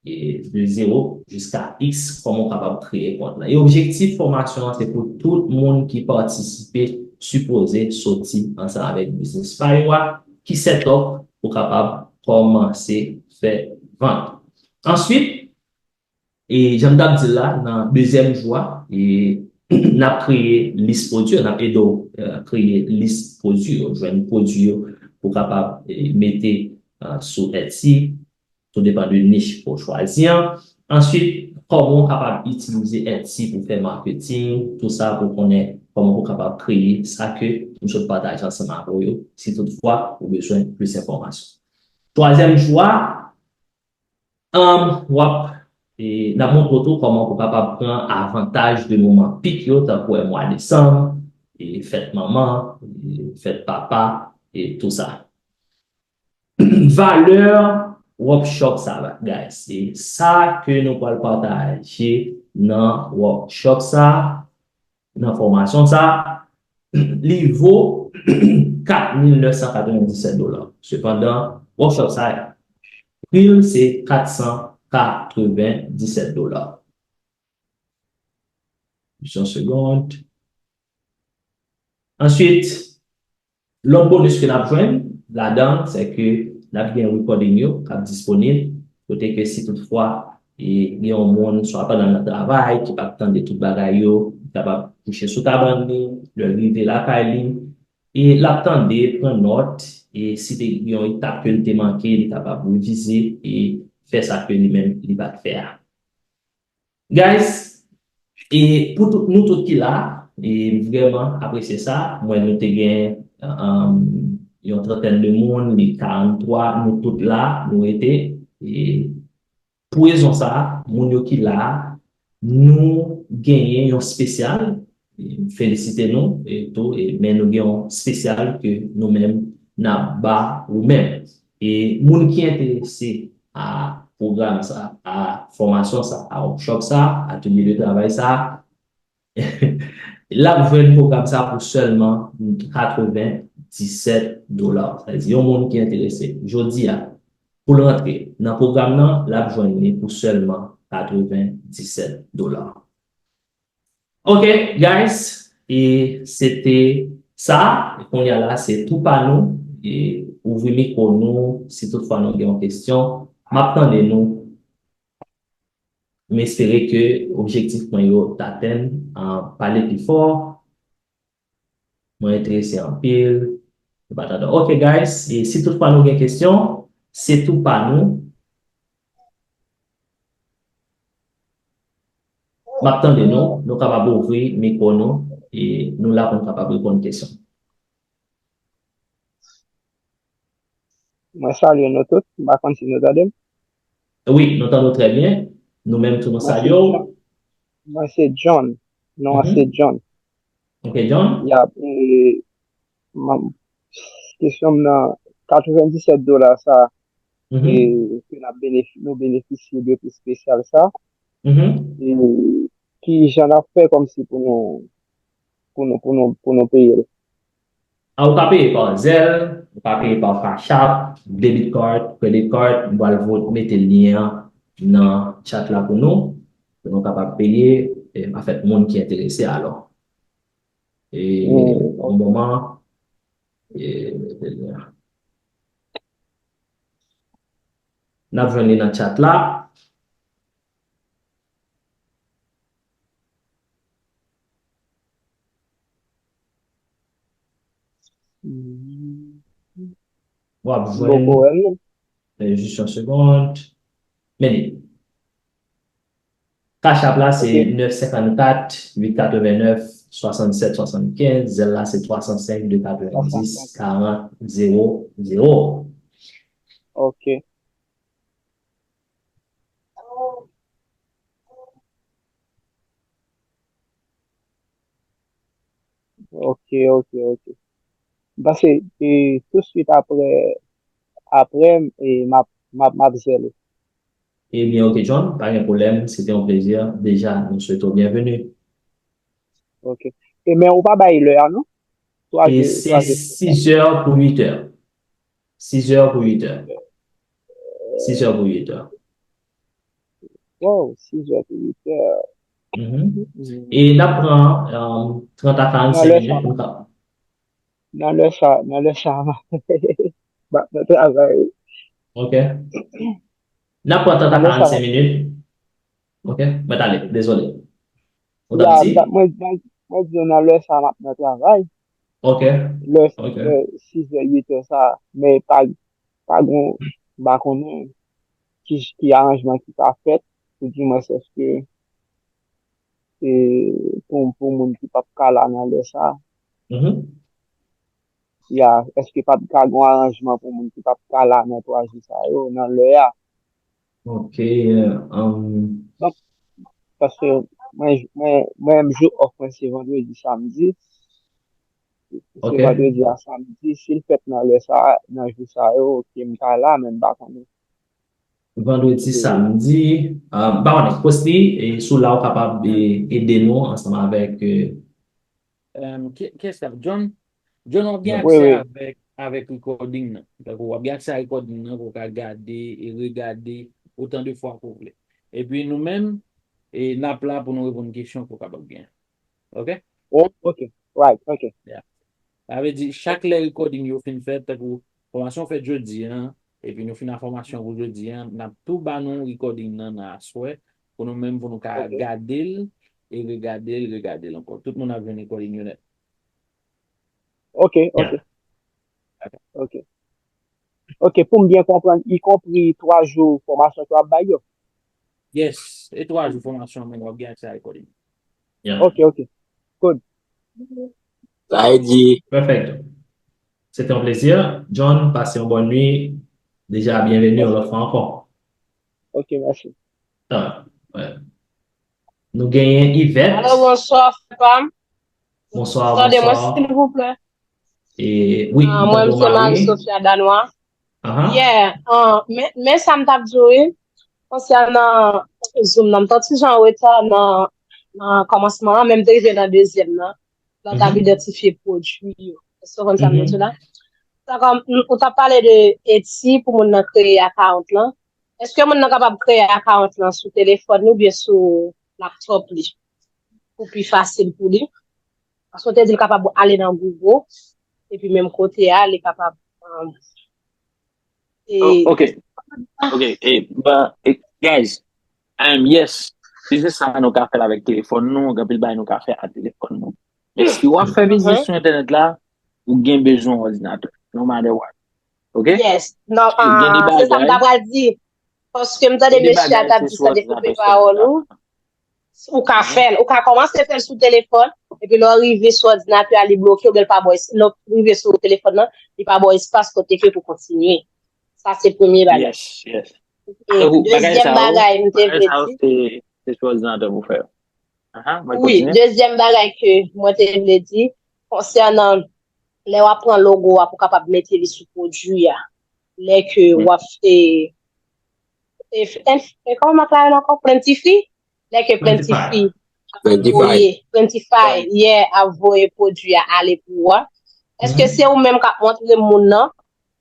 e de zewo jiska X, kòman w kapab kreye kont lan. E objektif fòmasyon an, se pou tout moun ki patisipe sipoze soti ansanm avèk biznis pa yo a, ki set up pou kapab kòmanse fè vant. Answit, e jan m t ap di l la, nan dezyèm jou a, e n ap kreye lis pwodui yo, n ap ede w, eh, kreye lis pwodui yo, jwenn pwodui yo pou kapab, eh, mete, eh, sou Etsy, tou depann de nich ke w chwazi an. Answit, kòman w kapab itilize Etsy pou fè marketing, tou sa pou konnen kòman pou kapab kreye sa ke m sot pataje ansanm avè w yo, si toutfwa ou bezwen plis enfòmasyon. Twazyèm jou a, um, w ap, e, n ap montre w tou kòman pou kapab pran avantaj de moman pik yo, tankou mwa desanm, e, fèt manman, e, fèt papa, e tou sa. Valè workshop sa, guys, se sa ke nou pral pataje nan workshop sa, nan fòmasyon sa, li vo kat mil nèf san katrevenndisèt dola. Sepandan, workshop sa, pri l se kat san katrevenndisèt dola. Jis yon segond. Answit, lòt bonis ke n ap jwenn ladan, se ke n ap gen recording yo k ap disponib, kote ke si toutfwa, e, gen yon moun, swa pandan l nan travay, ki p ap tande tout bagay yo, li kapab kouche sou kabann li, lè l rive lakay li, e l ap tande, pran nòt, e si te gen yon etap ke l te manke, li kapab revize e fè sa ke li menm li pa t fè a. Guys, e pou tout, nou tout ki la, e m vrèman apresye sa. M wè nou te gen, um, yon trantèn de moun, li karant twa, nou tout la, nou rete. E pou rezon sa, moun yo ki la, nou genyen yon espesyal. E m felisite nou, e tou, e, men nou gen yon espesyal ke nou menm n ap ba ou menm. E moun ki enterese a pwogram sa, a fòmasyon sa, a workshop sa, atelye de travay sa, l ap jwenn pwogram sa pou sèlman katrevenndisèt dola. Sa vle di, yon moun ki enterese, jodi a, pou l rantre nan pwogram nan, l ap jwenn li pou sèlman katrevenndisèt dola. Ok, guys, e se te sa. E kounye a la, se tou pa nou. E ouvri mikwo nou, si toutfwa nou gen yon kesyon. M ap tande nou. M espere ke objektif mwen yo t atenn. Ah, pale pi fò. Mwen enterese anpil. Yo pa t atann. Ok, guys, e si toutfwa nou gen kesyon, se tou pa nou. M ap tande nou, nou kapab ouvri mikwo nou, e nou la pou nou kapab reponn kesyon. Mwen salye nou tout, m pa konn si nou tande m. Wi, nou tande w trè byen. Nou menm tou nou salye w. Mwen se John. Non an se John. Ok, John. Ya, e, kesyon m nan, katrevenndisèt dola sa, e, ke n ap benefi-, nou benefisye de pri espesyal sa. E, ki jan n ap fè kòmsi pou nou, pou nou, pou nou, pou nou peye l? A, ou ka peye pa Zelle, ou ka peye pa Cash App, debit card, credit card, m pral voye, mete lyen an nan chat la pou nou, pou nou kapab peye, e, anfèt, moun ki enterese alò. E, yon moman, e, mete lyen an. N ap jwenn li nan chat la. W ap jwenn. Poko wè l non. E, jis yon segond. Men li. Cash App la, se nèf senkannkat, uit katrevennnèf, swasannsèt, swasannkenz. Zelle la, se twa san senk, de katrevenndis, karant, zewo, zewo. Ok. Ok, ok, ok. M panse, e, tousuit apre, apre, e, m ap, m ap, m ap Zelle. Ebyen, ok, John, pa gen pwoblèm. Se te yon plezi. Deja, nou swete w byenveni. Ok. E men ou pa bay lè a, non? E se sizè pou uitè. Sizè pou uitè. Sizè pou uitè. Wow, sizè pou uitè. E n ap pran, um, trant a karannsenk minit pou n ka. nan lè sa, nan lè sa, m ap nan travay. Ok. N ap pran trant a karannsenk minit. Ok, mwen t ale, dezole. Ou t ap di? Mwen di nan lè sa m ap nan travay. Ok. Lè sizè, uitè sa, men pa pa gon, m pa konnen ki, ki aranjman ki ka fèt, pou di mwens èske e, pou, pou moun ki p ap ka la nan lè sa. Ya, èske p ap ka gon aranjman pou moun ki p ap ka la nan twa jou sa yo, nan lè a? Ok. Um... Paske mwen, mwen, mwen menm jou off mwen se vandredi, samdi. Se vandredi a samdi, si l fèt nan lè sa, nan jou sa yo, ok, m ka la, men m pa konnen. Vandredi, samdi, uh, m pa konnen, post li, e sou la ou kapab ede nou ansanm avèk. Kiyès k ap, John? John, w ap gen aksè avèk, avèk recording nan. Tankou w ap gen aksè a recording nan pou w ka gade e regade otan de fwa ke w vle. Epi nou menm, e n ap la pou nou reponn kesyon ke w kapab gen. Ok? Oh, ok. Right, ok. Sa vle di, chak lè recording yo fin fèt, tankou fòmasyon fèt jodi a, epi nou fin a fòmasyon pou jodi a, n ap tou ba nou recording nan nan aswè, pou nou menm pou nou ka gade l, e regade l, regade l ankò. Tout moun ap jwenn recording yo nèt. Ok, ok. Ok. Ok, pou m byen konprann, ikonpri twa jou fòmasyon ke w ap bay yo? Yes, e twa jou fòmasyon menm w ap gen aksè a recording. Ok, ok. Good. Sa vle di. Perfect. Se te yon plezi. John, pase yon bòn nwi. Deja, byenveni yon lòt fwa ankò. Ok, mèsi. Nou genyen Yvette. Alo, bonswa, frè pa m. Bonswa, Tande mwen, bonswa. Silvouplè. E, wi, Ah, mwen, se Marie Sophia Danois. Aha. Yeah, ah, men, men sa m t ap di w, wi, konsènan Zoom nan, m t yon ti jan an reta nan, nan kòmansman an, men m te rive nan dezyèm nan. Lè w t ap idantifye pwodui yo. Èske w konn sa m di w la? Sa kòm, m, ou t ap pale de eti pou moun nan kreye account lan. Èske moun nan kapab kreye account lan sou telefòn li oubyen sou laptop li? Pou pi fasil pou li. Paske w te di l kapab ale nan Google, epi menm kote a, li kapab. Um, e, Oh, ok. Ok. E, ba, e, guys, um, yes. Si se sa nou ka fè l avèk telefòn nou, gen anpil bagay nou ka fè a telefòn nou. Men si w ap fè biznis sou entènèt la, ou gen bezwen yon òdinatè, no matter what. Ok? Yes. Non, Gen de ah, se sa m bagay, ta pral di. Paske m tande gen de mesye a bagay t ap se di sou sa, te koupe òdinatè pawòl sèlman. Ou. Ou ka fè l, ou ka kòmanse fè l sou telefòn, epi lè w rive sou òdinatè a, li bloke w, oubyen l pa ba w, lè w rive sou telefòn nan, li pa ba w espas kote ke pou kontinye. Sa se premye bagay. Yes, yes. E Tankou bagay dezyèm sa yo, bagay m te bagay vle sa yo di, se, se sou òdinatè pou fè yo. Aha, mwen wi, kontinye. Dezyèm bagay ke mwen te vle di, konsènan lè w ap pran logo a pou kapab mete li sou pwodui a, lè ke w ap, e, e, e, e, kòman m ap pale l ankò? Printify? Lè ke Printify ap Printify. voye, Printify, yeah, ap voye pwodui a ale pou ou a. Èske se ou menm k ap montre moun nan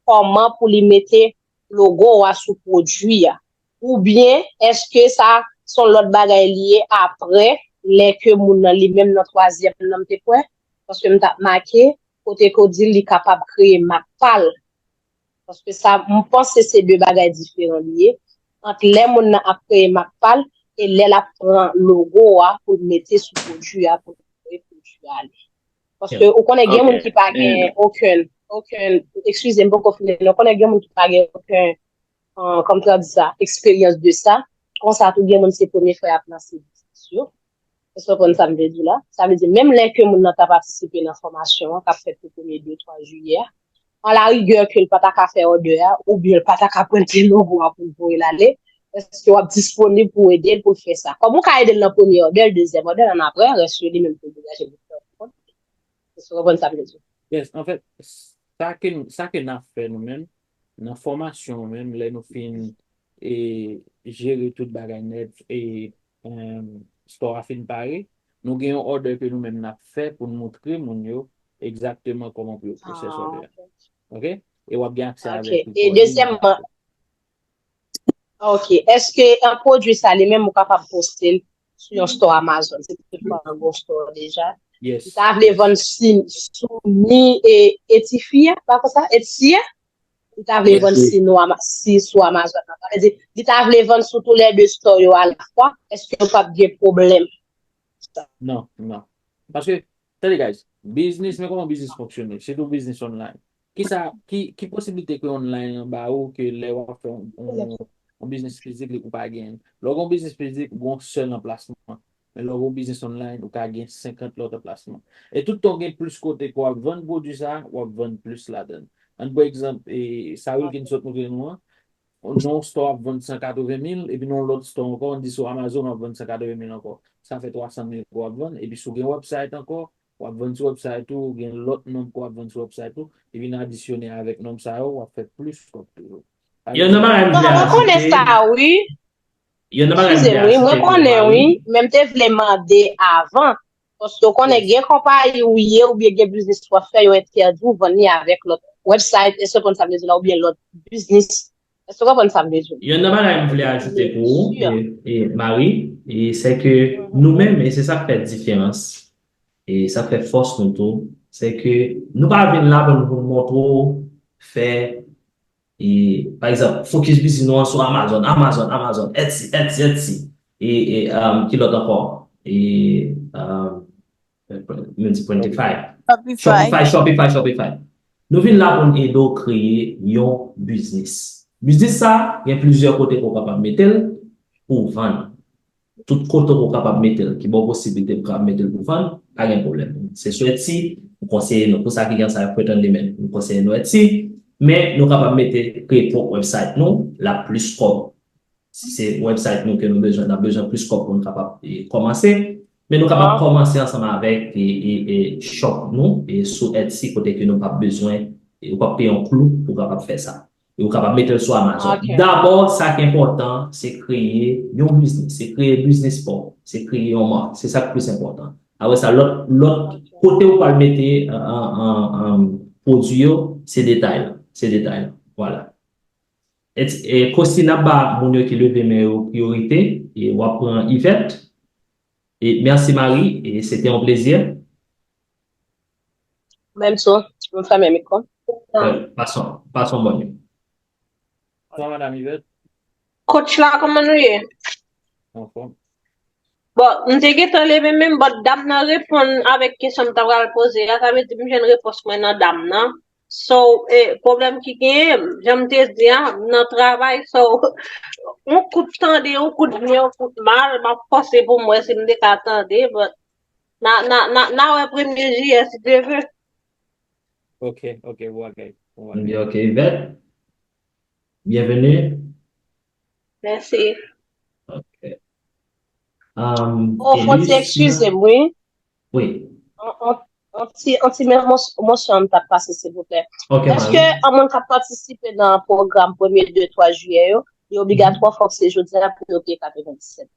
kòman pou li mete logo a sou pwodui a? Oubyen èske sa se yon lòt bagay li ye apre, lè ke moun nan li menm nan twazyèm nan m te kwè? Paske m t ap make kote ke w di li kapab kreye mak pa l. Paske sa, m panse se de bagay diferan li ye, ant lè moun nan ap kreye mak pa l e lè l ap pran logo a pou l mete sou pwodui a, pou l voye pwodui a ale. Paske ou konnen gen moun ki pa gen okenn, okenn, eskize m, poko fini, non, ou konnen gen moun ki pa gen okenn, ah, kòman m ta di sa, eksperyans de sa. Konsa tou gen moun se premye fwa y ap lanse biznis yo. Èske w konprann sa m vle di la? Sa vle di, menm lè ke moun nan ta patisipe nan fòmasyon an, k ap fèt pou premye de, twa jiyè a, alarigè ke l pa ta ka fè òdè a, oubyen l pa ta ka prente logo a pou l voye l ale, èske w ap disponib pou ede l pou l fè sa? Kòm ou ka ede l nan premye òdè, dezyèm òdè, annapre, rès yo li menm pou l degaje l pou l fè. Èske w konprann sa m vle di? Yes, anfèt, sa ke, sa ke n ap fè nou menm, nan fòmasyon an menm, lè nou fin e, jere tout bagay nèt, e, um, store a fin pare, nou gen yon òdè ke nou menm n ap fè pou n montre moun yo egzakteman kòman pou yo pwosès òdè a. Ok? E w ap gen aksè avèk li. E dezyèmman, ok, èske yon pwodui sa li menm ou kapab poste l sou yon store Amazon? Se tout fwa yon bon store deja. Li ta vle vann si, sou ni e, e ti fi a, pa konsa, e ti a. Li ta vle vann si nou Ama- si sou Amazon nan. Sa vle di, li ta vle vann sou tou lè de store yo a la fwa. Èske yo p ap gen pwoblèm? Non, non. Paske, tande guys, biznis, men kòman biznis fonksyone, sitou biznis online. Kisa, ki, ki posiblite ke online lan ba ou ke lè w ap fè yon, yon, yon biznis fizik li ou pa gen? Lè w gen yon biznis fizik, ou gen yon sèl anplasman. Men lè w gen yon biznis online, ou ka gen senkant lòt anplasman. E tout tan w gen plis kote ke w ap vann pwodui sa, w ap vann plis ladan l. Ann pran egzanp, e, sa Wilkins sot montre nou an, nan yon store w ap vann san katreven mil, epi nan yon lòt store ankò, ann di sou Amazon w ap vann san katreven mil ankò. Sa fè twa san mil ke w ap vann, epi si w gen website ankò, w ap vann sou website ou, gen lòt nonb ke w ap vann sou website ou, epi n adisyone avèk nonb sa yo, w ap fè plis kòb toujou. Sa vle Yon nan di, bagay m vle Non, mwen konnen ajoute, sa, wi. yon nan bagay m vle Eskize m, wi. Mwen ajoute pou konnen, wi. Marie, Men m te vle mande avan. Paske w konnen, yes. Gen konpayi ou ye, oubyen gen biznis w ap fè, yo entèdi w vann li avèk lòt website, èske w konprann sa m vle di la, oubyen lòt biznis. Èske w konprann sa m vle di? Yon nan bagay m vle ajoute Mwen pou ou, sure. e, e, Marie, e se ke Mhm. nou menm, e se sa k fè diferans, e sa k fè fòs nou tou, se ke nou pa vin la pou nou montre w fè, e, pa egzanp, focus biznis nou an sou Amazon, Amazon, Amazon, Etsy, Etsy, Etsy, e, e um, ki lòt ankò? E, um, men di Printify. Shopify. Shopify, Shopify, Shopify. Nou vin la pou n ede w kreye yon biznis. Biznis sa, gen plizyè kote ke w kapab mete l pou w vann. Tout kote ke w kapab mete l, ki ba w posiblite pou w kapab mete l pou w vann, pa gen pwoblèm. Se sou Etsy, nou konseye nou, pou sa ki gen sa yo pretann li menm, nou konseye nou Etsy, men nou kapab mete, kreye pwòp website nou, l ap plis kòb. Si se website nou ke nou bezwen, n ap bezwen plis kòb pou nou kapab e, kòmanse. Men nou kapab kòmanse ansanm avèk e, e, e shop nou e sou Etsy kote ke nou p ap bezwen, e, ou p ap peye yon klou pou w kapab fè sa. E ou kapab mete l sou Amazon. Ok. Dabò, sa ki enpòtan, se kreye yon biznis, se kreye biznis pa w, se kreye yon mak. Se sa ki plis enpòtan. Apre sa, lòt, lòt kote ou pral mete an, an, an, an, pwodui yo, se detay la. Se detay la. Vwala. E, e Kosti, n ap ba moun yo ki leve men yo priyorite, e w ap pran Yvette. E mèsi Marie, e se te yon plezi. Menm tou, m fèmen mikwo. Wè, pason, pason bon yo. Bonsoir, Madame Yvette. Coach la, kòman nou ye? Anfòm. Bon, m te gentan leve men m, but dam nan reponn avèk kesyon m ta pral poze a, sa vle di m jwenn repons mwen nan dam nan. So, eh, pwoblèm ki genyen, jan m te di a, m nan travay, so, yon kout tande, yon kout byen, yon kout mal, m ap fòse pou m wè si m te ka tande, but na, na, na, na wè premye jiyè, si Dye vle. Ok, ok, ou bagay. Ou Mwen bagay. di ok, Yvette. Bienvenue. Mèsi. Ok. Um, Oh, fò ti Elus, eskize m, wi. Wi. On, on, on ti, on ti men mos- mosyon m t ap pase, silvouplè. Ok, Èske Marie. yon moun k ap patisipe nan pwogram premye, de, twa jiyè yo, li obligatwa fòk se jodi a pou yo peye katrevenndisèt?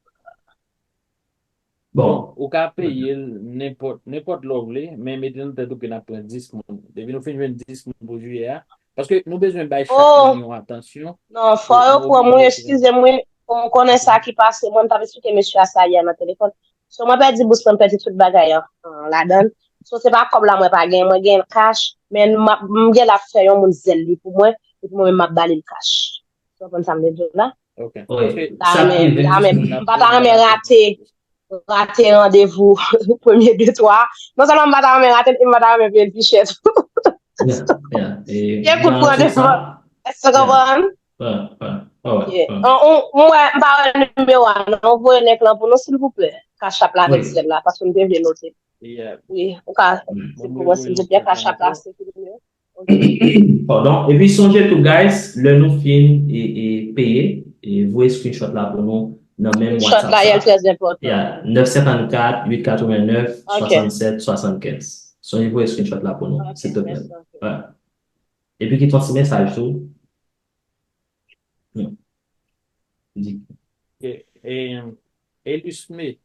Bon, Bon, ou ka peye l nenpòt, nenpòt lè w vle, men mete nan tèt ou ke n ap pran dis moun. Depi nou fin jwenn dis moun pou jiyè a, paske nou bezwen bay chak Oh. moun yon atansyon. Non, fò yo pran mwen, eskize m, wi. Ou konnen sa ki pase, mwen, m t ap eksplike mesye a sa yè nan telefòn. So, mwen pèdi bous mwen, m pèdi tout bagay an, an ladan l. So, se pa kòb la mwen pa gen, mwen gen l cash, men m ap- m gen l ap fè yon moun zèl li pou mwen, epi mwen menm m ap ba li l cash. Ou konprann sa m vle di w la? Ok. Wi. Paske Ta Sa renmen, rive. ta renmen, m pa ta renmen rate, rate randevou premye de twa. Non sèlman m pa ta renmen rate l, e m pa ta renmen peye l pi chè tou. Yeah, yeah. E Gen kout nan pran tout sa, devan. Èske w konprann? Wè, wè, wè, wè, Yeah. wè. An, ou- mwen, m pa wè nimewo a, non, voye link lan pou nou, silvouplè. Cash App la avèk Wi. Zelle la, paske m te vle note. Yeah. Wi, ou ka, Mm. se pou mwen, silvouplè, Cash App la, se pou nou. Pardon. Epi sonje tou, guys, lè nou fin e, e peye, e voye screenshot la pou nou nan menm Screenshot WhatsApp la, sa. L trè enpòtan. Yeah, nèf senkannkat, uit katrevennnèf, Ok. swasannsèt, swasannkenz. Sonje voye screenshot la pou nou, Ok, silvouplè. mèsi anpil. Wè. Epi ki ton ti mesaj tou. Hmm. Di. E, e, Elusme.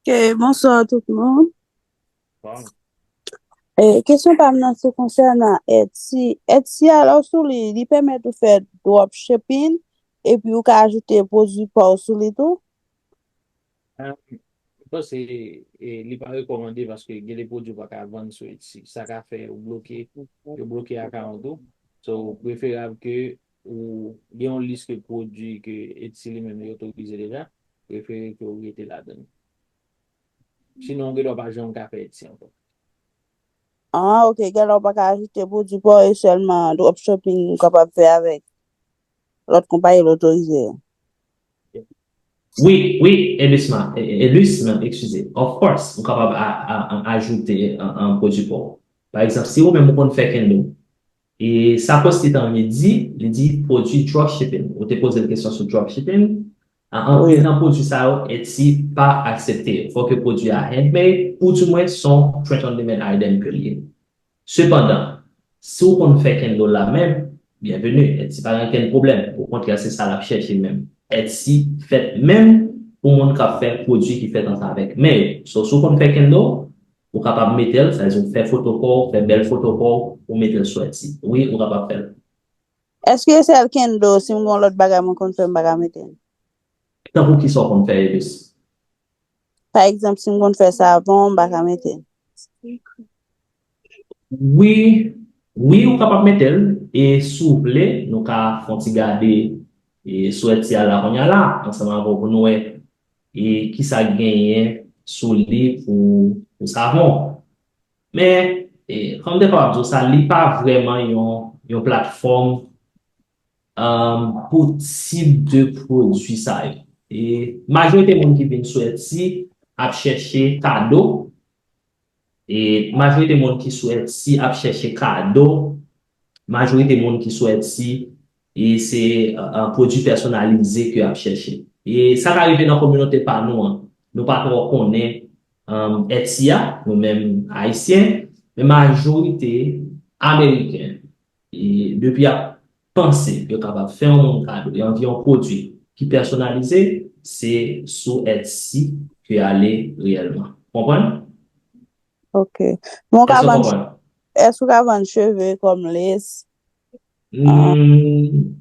Ok, bonswa tout moun. Bon. E, kesyon pa m nan se konsènan Etsy. Etsy a, lè w sou li, li pèmèt ou fè dropshipping, epi ou ka ajoute pwodui pa w sou li tou? Mwen panse e, li pa rekòmande paske gen de pwodui ou pa ka vann sou Etsy. Sa ka fè ou bloke, yo bloke akawont ou. So, preferab ke ou gen yon lis de pwodui ke Etsy li menm li otorize deja, prefere ke ou rete ladan. Sinon, ou gendwa pa janm ka fè Etsy ankò. Ah, ok, genlè ou pa ka ajoute pwodui pa w e sèlman dropshipping ou kapab fè avèk lòt konpayi l otorize yo. Wi, wi, Elusma, Elusma, eskize. Of course, ou kapab ajoute an pwodui pa w. Pa egzanp, si ou menm ou konn fè kendo, e sa post li ta anvi di, li di pwodui dropshipping. Ou te poze l kesyon sou dropshipping. Anpil nan pwodui sa yo, Etsy pa aksepte yo. Fòk pwodui a handmade, ou di mwen se yon print on demand item ke l ye. Sepandan, si w konn fè kendo la menm, byenveni, Etsy pa gen okenn pwoblèm. Okontrè, se sa l ap chèche menm. Etsy fèt menm pou moun k ap fè pwodui ki fèt ansanm avèk men yo. So, si w konn fè kendo, ou kapab mete l, sa vle di w fè foto pa w, fè bèl foto pa w, ou mete l sou Etsy. Wi, ou kapab fè l. Èske sèl kendo, si m gen yon lòt bagay mwen konn fè, m pa ka mete l? Tankou kisa w konn fè, Elis? Pa egzanp, si m konn fè savon, m pa ka mete l. Wi, wi, ou kapab mete l. E si w vle, nou ka fè yon ti gade e sou Etsy a la kounye a la, ansanm avè w pou nou wè e kisa k genyen sou li pou, pou savon. Men, e, kòm m te kapab di w sa, li pa vrèman yon, yon platfòm um, pou tip de pwodui sa yo. E majorite moun ki vin sou Etsy ap chèche kado. E majorite moun ki sou Etsy ap chèche kado. Majorite moun ki sou Etsy, e se uh, uh, pwodui pèsonalize ke ap chèche. E sa ka rive nan kominote pa nou an. Nou pa twò konnen um, Etsy a, nou menm Ayisyen, men majorite Ameriken, e depi ap panse yo kapab fè yon moun kado, yo anvi yon pwodui ki pèsonalize, se sou Etsy ke y ale reyèlman. Konprann? Ok. Bon, ka vann, èske w ka vann cheve kòm lace? Hmm,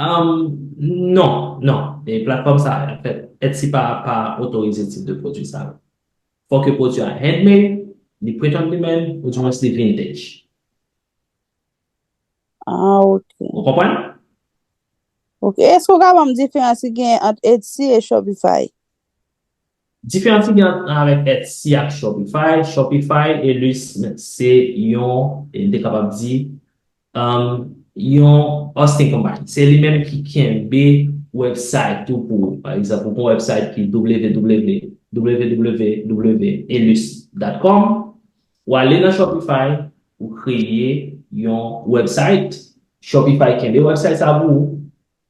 um, non, non. E platfòm sa, an fèt, Etsy pa, pa otorize tip de pwodui sa. Fòk pwodui a handmade, li print on demand, ou di mwen li vintage. Ah, ok. Ou konprann? Ok. Èske w ka ban m diferans ki gen ant Etsy e Shopify? Diferans ki gen avèk Etsy ak Shopify, Shopify, Elis, se yon, e m te kapab di, um, yon hosting company. Se li menm ki kenbe website ou pou ou. Pa egzanp, ou gen yon website ki w w w dot elis dot com, ou ale nan Shopify, ou kreye yon website, Shopify kenbe website sa pou ou,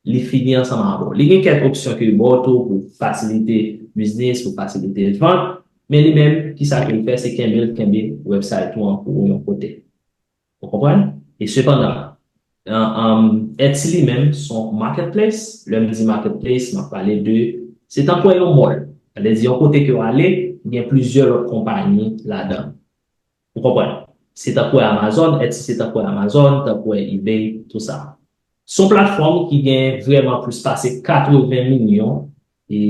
li fini ansanm avè w. Li gen kèk opsyon ke li ba w tou pou fasilite biznis, pou fasilite vant, men li menm, kisa ke l fè, se kenbe l kenbe website ou an pou ou yon kote. Ou konprann? E sepandan, Etsy li menm se yon marketplace. Lè m di marketplace, m ap pale de, se tankou yon mall. Sa vle di yon kote ke w ale, gen plizyè lòt konpayi ladan. Ou konprann? Se tankou Amazon, Etsy se tankou Amazon, tankou eBay, tou sa. Se yon platfòm ki gen vrèman plis pase katreven milyon e,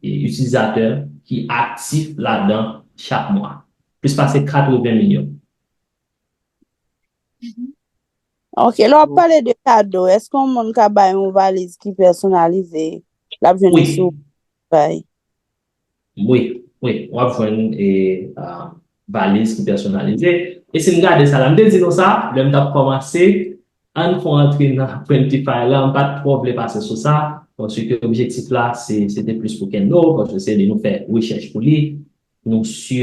e itilizatè ki aktif ladan chak mwa. Plis pase katreven milyon. Ok, lè w ap pale de kado, èske yon moun ka bay yon valiz ki pèsonalize, l ap jwenn li sou Shopify? Wi, wi, w ap jwenn e, uh, valiz ki pèsonalize. E si n gade sa la, m te di nou sa, lè m t ap kòmanse, ann fè w antre nan Printify la, m pa t twò vle pase sou sa, paske objektif la, se, se te plis pou Kendo, paske se li nou fè rechèch pou li, nou si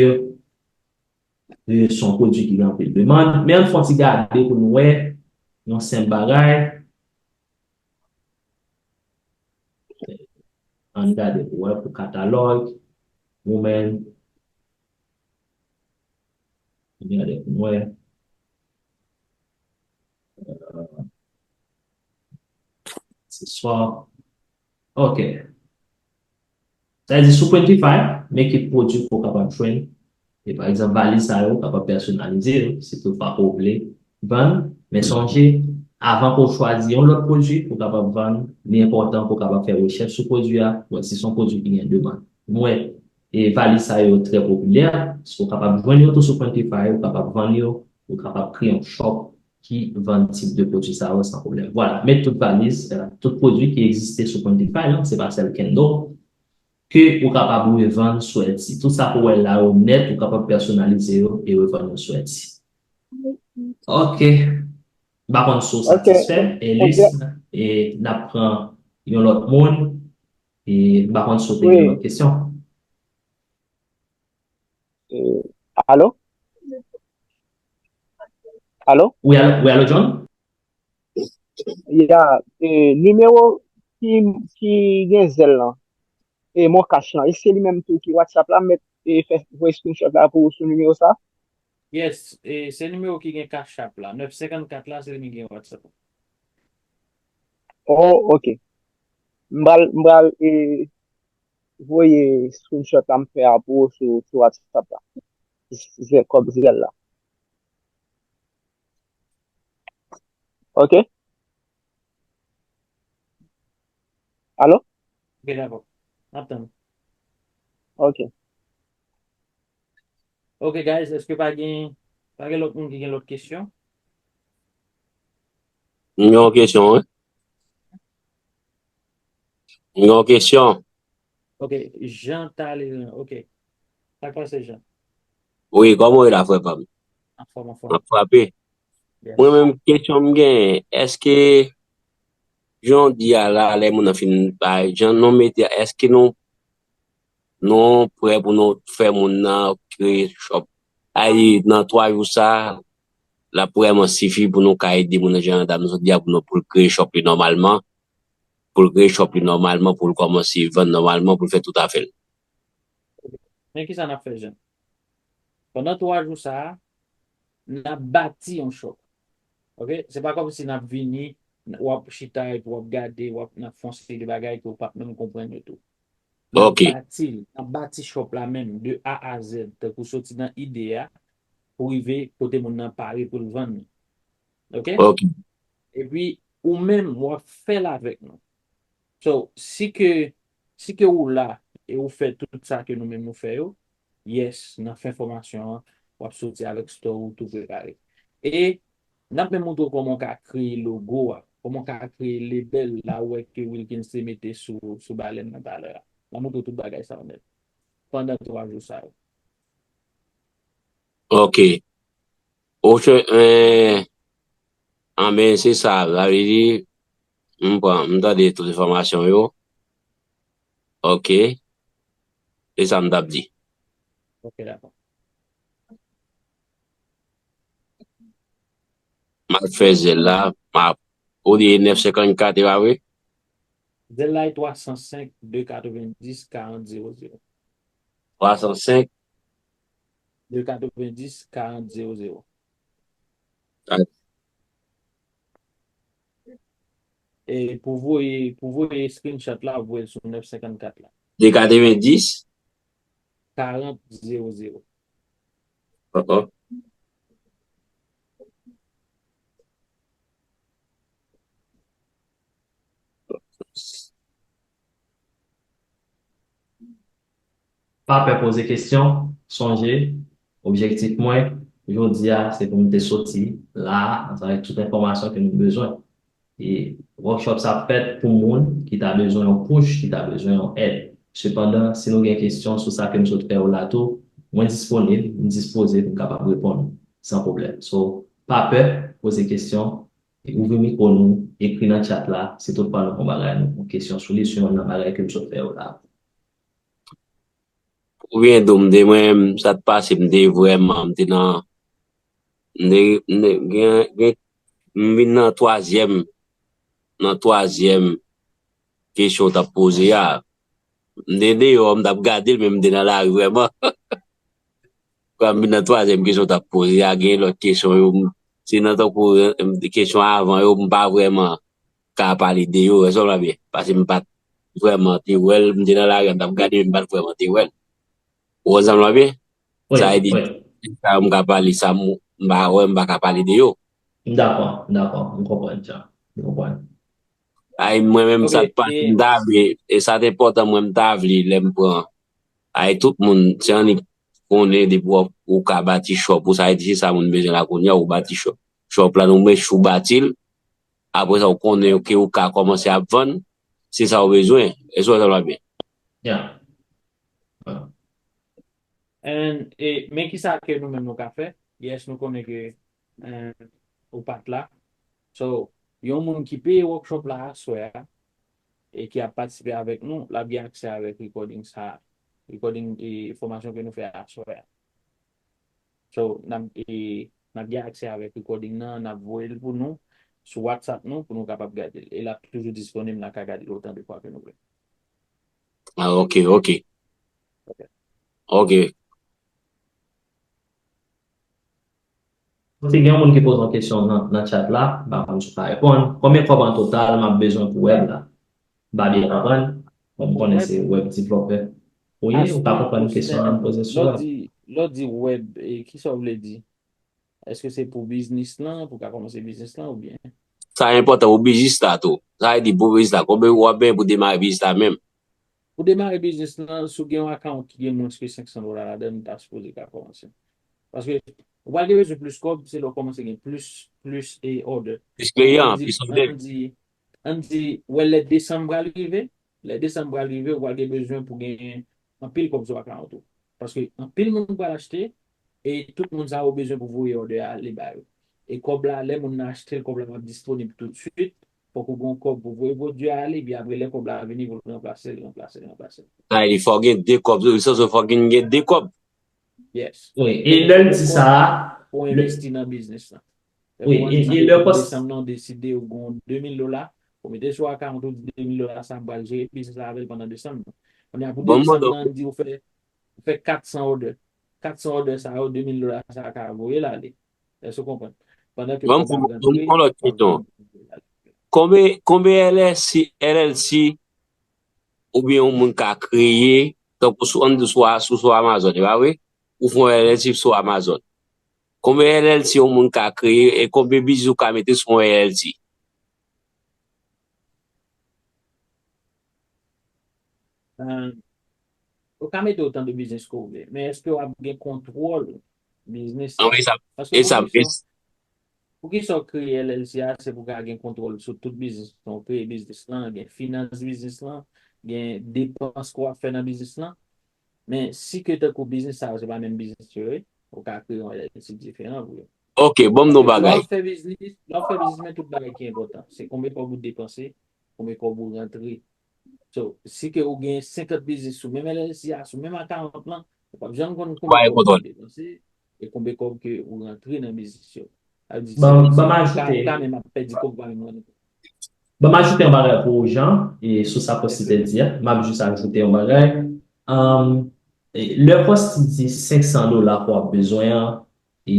se yon pwodui ki gen anpil demann. Men ann fè yon ti gade pou nou wè yon senp bagay. Ann gade pou wè pou katalòg, women. Ann gade pou nou wè. Akseswa. Ok. Sa vle di sou Printify, men ki pwodui ke w kapab jwenn. E pa egzanp, valiz sa yo, w kapab pèsonalize yo, si toutfwa ke w vle vann. Men sonje, Avan ke w chwazi yon lòt pwodui pou w kapab vann, li enpòtan pou w kapab fè rechèch sou pwodui a, wè si se yon pwodui ki gen demann. M wè, e valiz sa yo trè popilè, si w kapab jwenn yo tou sou Printify, ou kapab vann yo, ou kapab kreye yon shop ki vann tip de pwodui sa yo san pwoblèm. Vwala, men tout valiz, euh, tout pwodui ki egziste sou Printify, non, se pa sèl Kendo, ke ou kapab revann sou Etsy. Tout sa ke w wè la yo nèt, ou kapab pèsonalize yo e revann yo sou Etsy. Ok. M pa konn si w satisfè, Elis, e n ap pran yon lòt moun, e m pa konn si w te gen lòt kesyon. Euh, alo? Alo? Wi, alo, wi, alo, John? Ya, euh, nimewo ki, ki gen zèl lan, e Mon Cash lan, e se li menm tou ki WhatsApp la, m mèt e fè voye screenshot la pou ou sou nimewo sa? Yes, e se nimewo ki gen Cash App la, nèf senkannkat la, se li ki gen WhatsApp. Oh, ok. M pral, m pral e, voye screenshot la m fè a pou ou sou, sou WhatsApp la. Zèl, kòb zèl la. Ok? Alo? Ok, dakò. N ap tann. Ok. Ok, guys, èske pa gen, pa gen lòt moun ki gen lòt kesyon? M gen yon kesyon, wi. M gen yon kesyon. Ok, Jean Talleyrand, ok. Sa k pase, Jean? Wi, kòman w ye la, frè pa m? Anfòm, anfòm. M ap frape. Mwen menm, kesyon m genyen, èske jan w di a la, lè moun nan fin bay, jan nou mete a, èske nou, nou prè pou nou fè moun nan kreye shop? Ay, nan twa jou sa, l ap vrèman sifi pou nou ka ede moun nan jan nou sot di a pou nou, pou l kreye shop li nòmalman, pou l kreye shop li nòmalman, pou l kòmanse vann nòmalman, pou l fè tout afè l. Men kisa n ap fè, Jean? Pandan twa jou sa a, n ap bati yon shop. Ok? Se pa kòmsi n ap vini, w ap chita epi w ap gade, w ap, n ap fè yon seri de bagay ke w p ap menm konprann yo tou. N ap Ok. bati l, n ap bati shop la menm, de A a Z, tankou soti nan ide a, pou rive kote moun nan pare pou l vann li. Ok? Ok. Epi, ou menm, w ap fè l avèk nou. So, si ke, si ke ou la, e ou fè tout sa ke nou menm nou fè yo, yes, nan fen fòmasyon an, w ap soti avèk store ou tou prepare. E, n ap menm montre w kòman w ka kreye logo a, kòman w ka kreye label la ou wè ke Wilkins te mete sou, sou balèn nan talè a. N ap montre w tout bagay sa yo nèt. Pandan twa jou sa yo. Ok. Ok, eh, anben, se sa, sa vle di, m pran, m tande tout enfòmasyon yo. Ok. Se sa m t ap di. Ok, dakò. M ap fè zèl la, m ap, ou di nèf senkannkat, e pa vre? Zèl la e twa san senk, de katrevenndis, karant, zewo zewo. Twa san senk. De katrevenndis, karant, zewo zewo. Ay. E pou voye, pou voye screenshot la, voye l sou nèf senkannkat la. De katrevenndis? Karant, zewo zewo. Uh-oh. Pa pè poze kesyon, sonje, objektif mwen, jodi a, se pou m te soti la, atravè tout enfòmasyon ke nou bezwen. E workshop sa ap fèt pou moun ki ta bezwen yon push, ki ta bezwen yon èd. Sepandan, si nou gen kesyon sou sa ke m sot fè yo la tou, mwen disponib, m dispoze pou m kapab reponn san pwoblèm. So, pa pè, poze kesyon, e ouvri mikwo nou, ekri nan chat la, si toutfwa nou gen yon bagay, nou gen yon kesyon sou li, sou youn nan bagay ke m sot fè yo la. Oubyen do m te mwen, sa t pase, m te vrèman, m te nan, m te, m te gen, gen, m vin nan twazyèm, nan twazyèm kesyon w t ap poze a. M te deyò, m t ap gade l, men m te nan lari vrèman. Kwa m vin nan twazyèm kesyon w t ap poze a, gen lòt kesyon yo, m, se nan tankou, eh, kesyon avan yo, m pa vrèman ka pale de yo, w sanble byen. Paske m pa t vrèman te wè l, m te nan lari a, m t ap gade, men m pa t vrèman te wè l. Ou konn sa m ap di? Sa vle di, sa yo m ka pale, sa m, m pa wè, m pa ka pale de yo. M dakò, m dakò, m konprann sa. M konprann. Ay, mwen menm, sa te pa, m ta vle, e sa te enpòtan, mwen, m ta vle, lè m pran. Ay, tout moun, se annik konnen depi w, ou ka bati shop, ou sa, e di se sa moun bezwen la kounye a, ou bati shop. Shop la, nou mèt ou bati l, apre sa, ou konnen ke ou ka kòmanse ap vann, se sa ou bezwen. Èske w konprann byen? Yeah. And, e, men ki sa ke nou menm nou ka fè? Yes, nou konnen ke eh, ou pa t la. So, yon moun ki peye workshop la aswè a e ki ap patisipe avèk nou, l ap gen aksè avèk recording sa, recording e fòmasyon ke nou fè aswè a. So, n ap e, n ap gen aksè avèk recording nan, n ap voye l pou nou sou WhatsApp nou pou nou kapab gade l. E l ap toujou disponib, n a ka gade l otan de fwa ke nou vle. Ah, ok, ok. Ok. Si gen yon moun ki poze yon kesyon nan, nan chat la, m pa konn si w ka reponn. Konbyen kòb an total m ap bezwen pou web la? M pa byen konprann. Bon, m konnen se web developer ou ye, ou pa konprann kesyon an m poze sou web. Lè w di web, e, kisa w vle di? Èske se pou biznis lan, pou ka kòmanse biznis lan oubyen? Sa enpòtan pou biznis la tou. Sa vle di pou biznis la. Konbyen w ap benyen pou demare biznis la menm? Pou demare biznis lan, si w gen yon account ki gen mwens ke senk san dola ladan l, ou ta sipoze ka kòmanse. Paske ou pral gen bezwen plis kòb, se lè w kòmanse gen plis, plis e order. Plis kliyan, plis order. Ann di, ann di, wè lè desanm pral rive, lè desanm pral rive, ou pral gen bezwen pou gen anpil kòb sou account ou. Paske anpil moun pral achte, e tout moun sa yo bezwen pou voye order a ale ba yo. E kòb la, lè moun nan achte l, kòb la p ap disponib toutswit, fòk ou gen yon kòb pou voye pwodui a ale, epi apre lè kòb la vini, pou l ranplase l, ranplase l, ranplase l. Sa vle di fò w gen de kòb, se sanse fò w gen, gen de kòb. Yes. Wi, e lè l di sa a, pou envesti nan biznis lan. Wi, e lè kòb. Desanm nan, deside ou gen de mil dola, ou mete sou account ou, de mil dola sa m pral jere biznis la avè l pandan desanm nan. Kounye a pou desanm nan, di ou fè, ou fè kat san order. Kat san order sa yo, de mil dola sa ka voye l ale. Èske w konprann? Pandan ke Ban m fè yon lòt kesyon. Konbyen, konbyen L L C, L L C oubyen yon moun ka kreye, tankou sou, ann di sou, sou, sou Amazon, e pa vre? Ou fè yon L L C sou Amazon. Konbyen L L C yon moun ka kreye e konbyen biznis ou ka mete sou yon L L C? Ou ka mete otan de biznis ke w vle, men èske w ap gen kontwòl biznis lan? Paske poukisa, poukisa w kreye L L C a, se pou w ka gen kontwòl sou tout biznis lan, w kreye biznis lan, gen finans biznis lan, gen depans ke w ap fè nan biznis lan. Men si ke tankou biznis sa yo, se pa menm biznis yo ye, ou ka kreye yon L L C diferan pou yo. Ok, ban m di w yon bagay. Lè w ap fè biznis, lè w ap fè biznis, men tout bagay ki enpòtan. Se konbyen kòb ou depanse, konbyen kòb ou rantre. So, si ke ou gen senkant biznis sou menm L L C a, sou menm account lan, ou p ap janm konn konbyen kòb ou depanse e konbyen kòb ke ou rantre nan biznis yo. Sa vle di, se yon ka, ka menm ap pèdi kòb ou pa menm rann ou kont. Ban m ajoute yon bagay pou ou, Jean, e sou sa Kòsti te di a. M ap jis ajoute yon bagay. Lè Kòsti di senk san dola ke w ap bezwen an, e